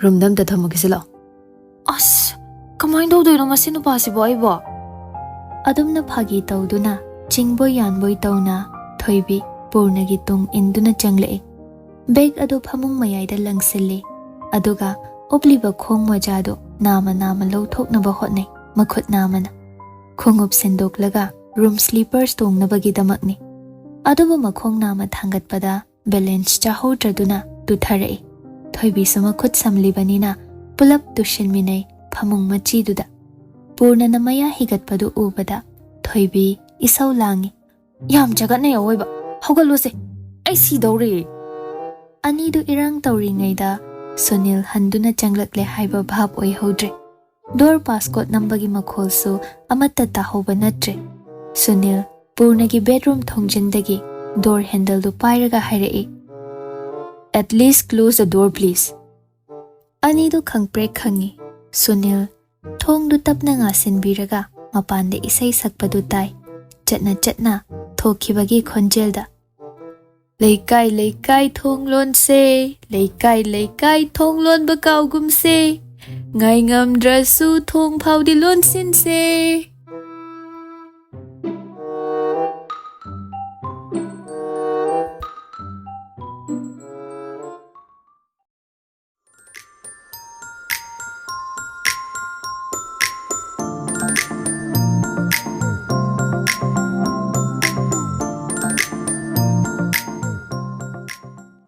ꯔꯨꯝꯗ ꯑꯝꯇ ꯊꯝꯃꯒꯦ ꯁꯤꯂꯣ꯫" "ꯑꯁ, ꯀꯃꯥꯏꯅ ꯇꯧꯗꯣꯏꯅꯣ ꯃꯁꯤ ꯅꯨꯄꯥꯁꯤꯕꯣ ꯑꯩꯕꯣ?" ꯑꯗꯨꯝꯅ ꯐꯥꯒꯤ ꯇꯧꯗꯨꯅ ꯆꯤꯡꯕꯣꯏ ꯌꯥꯟꯕꯣꯏ ꯇꯧꯅ ꯊꯣꯏꯕꯤ ꯄꯨꯔꯅꯒꯤ ꯇꯨꯡ ꯏꯟꯗꯨꯅ ꯆꯪꯂꯛꯏ꯫ ꯕꯦꯒ ꯑꯗꯨ ꯐꯃꯨꯡ ꯃꯌꯥꯏꯗ ꯂꯪꯁꯤꯜꯂꯤ꯫ ꯑꯗꯨꯒ ꯎꯞꯂꯤꯕ ꯈꯣꯡ ꯃꯣꯖꯥꯗꯨ ꯅꯥꯃ ꯅꯥꯃ ꯂꯧꯊꯣꯛꯅꯕ ꯍꯣꯠꯅꯩ ꯃꯈꯨꯠ ꯅꯥꯃꯅ꯫ ꯈꯣꯡꯎꯞ ꯁꯤꯟꯗꯣꯛꯂꯒ ꯔꯨꯝ ꯁ꯭ꯂꯤꯄꯔꯁ ꯇꯣꯡꯅꯕꯒꯤꯗꯃꯛꯅꯤ꯫ ꯑꯗꯨꯕꯨ ꯃꯈꯣꯡ ꯅꯥꯃ ꯊꯥꯡꯒꯠꯄꯗ ꯕꯦꯂꯦꯟꯁ ꯆꯥꯍꯧꯗ꯭ꯔꯗꯨꯅ ꯇꯨꯊꯔꯛꯏ꯫ ꯊꯣꯏꯕꯤꯁꯨ ꯃꯈꯨꯠ ꯁꯝꯂꯤꯕꯅꯤꯅ ꯄꯨꯂꯞ ꯇꯨꯁꯤꯟꯃꯤꯟꯅꯩ ꯐꯃꯨꯡ ꯃꯆꯤꯗꯨꯗ꯫ ꯄꯨꯔꯅꯅ ꯃꯌꯥ ꯍꯤꯒꯠꯄꯗꯨ ꯎꯕꯗ ꯊꯣꯏꯕꯤ ꯏꯁꯧ ꯂꯥꯡꯉꯤ꯫ "ꯌꯥꯝ ꯆꯒꯠꯅꯩ ꯑꯋꯣꯏꯕ꯫ ꯍꯧꯒꯠꯂꯨꯁꯦ꯫ ꯑꯩ ꯁꯤꯗꯧꯔꯦ꯫" ꯑꯅꯤꯗꯨ ꯏꯔꯥꯡ ꯇꯧꯔꯤꯉꯩꯗ ꯁꯨꯅꯤꯜ ꯍꯟꯗꯨꯅ ꯆꯪꯂꯛꯂꯦ ꯍꯥꯏꯕ ꯚꯥꯞ ꯑꯣꯏꯍꯧꯗ꯭ꯔꯦ꯫ ꯗꯣꯔ ꯄꯥꯁꯀꯣꯠ ꯅꯝꯕꯒꯤ ꯃꯈꯣꯜꯁꯨ ꯑꯃꯠꯇ ꯇꯥꯍꯧꯕ ꯅꯠꯇ꯭ꯔꯦ꯫ ꯁꯨꯅꯤꯜ ꯄꯨꯔꯅꯒꯤ ꯕꯦꯗꯔꯨꯝ ꯊꯣꯡꯖꯤꯟꯗꯒꯤ ꯗꯣꯔ ꯍꯦꯟꯗꯜꯗꯨ ꯄꯥꯏꯔꯒ ꯍꯥꯏꯔꯛꯏ, "At least close the door, please." ꯑꯅꯤꯗꯨ ꯈꯪꯄ꯭ꯔꯦꯛ ꯈꯪꯉꯤ꯫ ꯁꯨꯅꯤꯜ ꯊꯣꯡꯗꯨ ꯇꯞꯅ ꯉꯥꯁꯤꯟꯕꯤꯔꯒ ꯃꯄꯥꯟꯗ ꯏꯁꯩ ꯁꯛꯄꯗꯨ ꯇꯥꯏ꯫ ꯆꯠꯅ ꯆꯠꯅ ꯊꯣꯛꯈꯤꯕꯒꯤ ꯈꯣꯟꯖꯦꯜꯗ, "ꯂꯩꯀꯥꯏ ꯂꯩꯀꯥꯏ ꯊꯣꯡ ꯂꯣꯟꯁꯦ, ꯂꯩꯀꯥꯏ ꯂꯩꯀꯥꯏ ꯊꯣꯡ ꯂꯣꯟꯕ ꯀꯥꯎꯒꯨꯝꯁꯦ, ꯉꯥꯏ ꯉꯝꯗ꯭ꯔꯁꯨ ꯊꯣꯡ ꯐꯥꯎꯗꯤ ꯂꯣꯟꯁꯤꯟꯁꯦ꯫"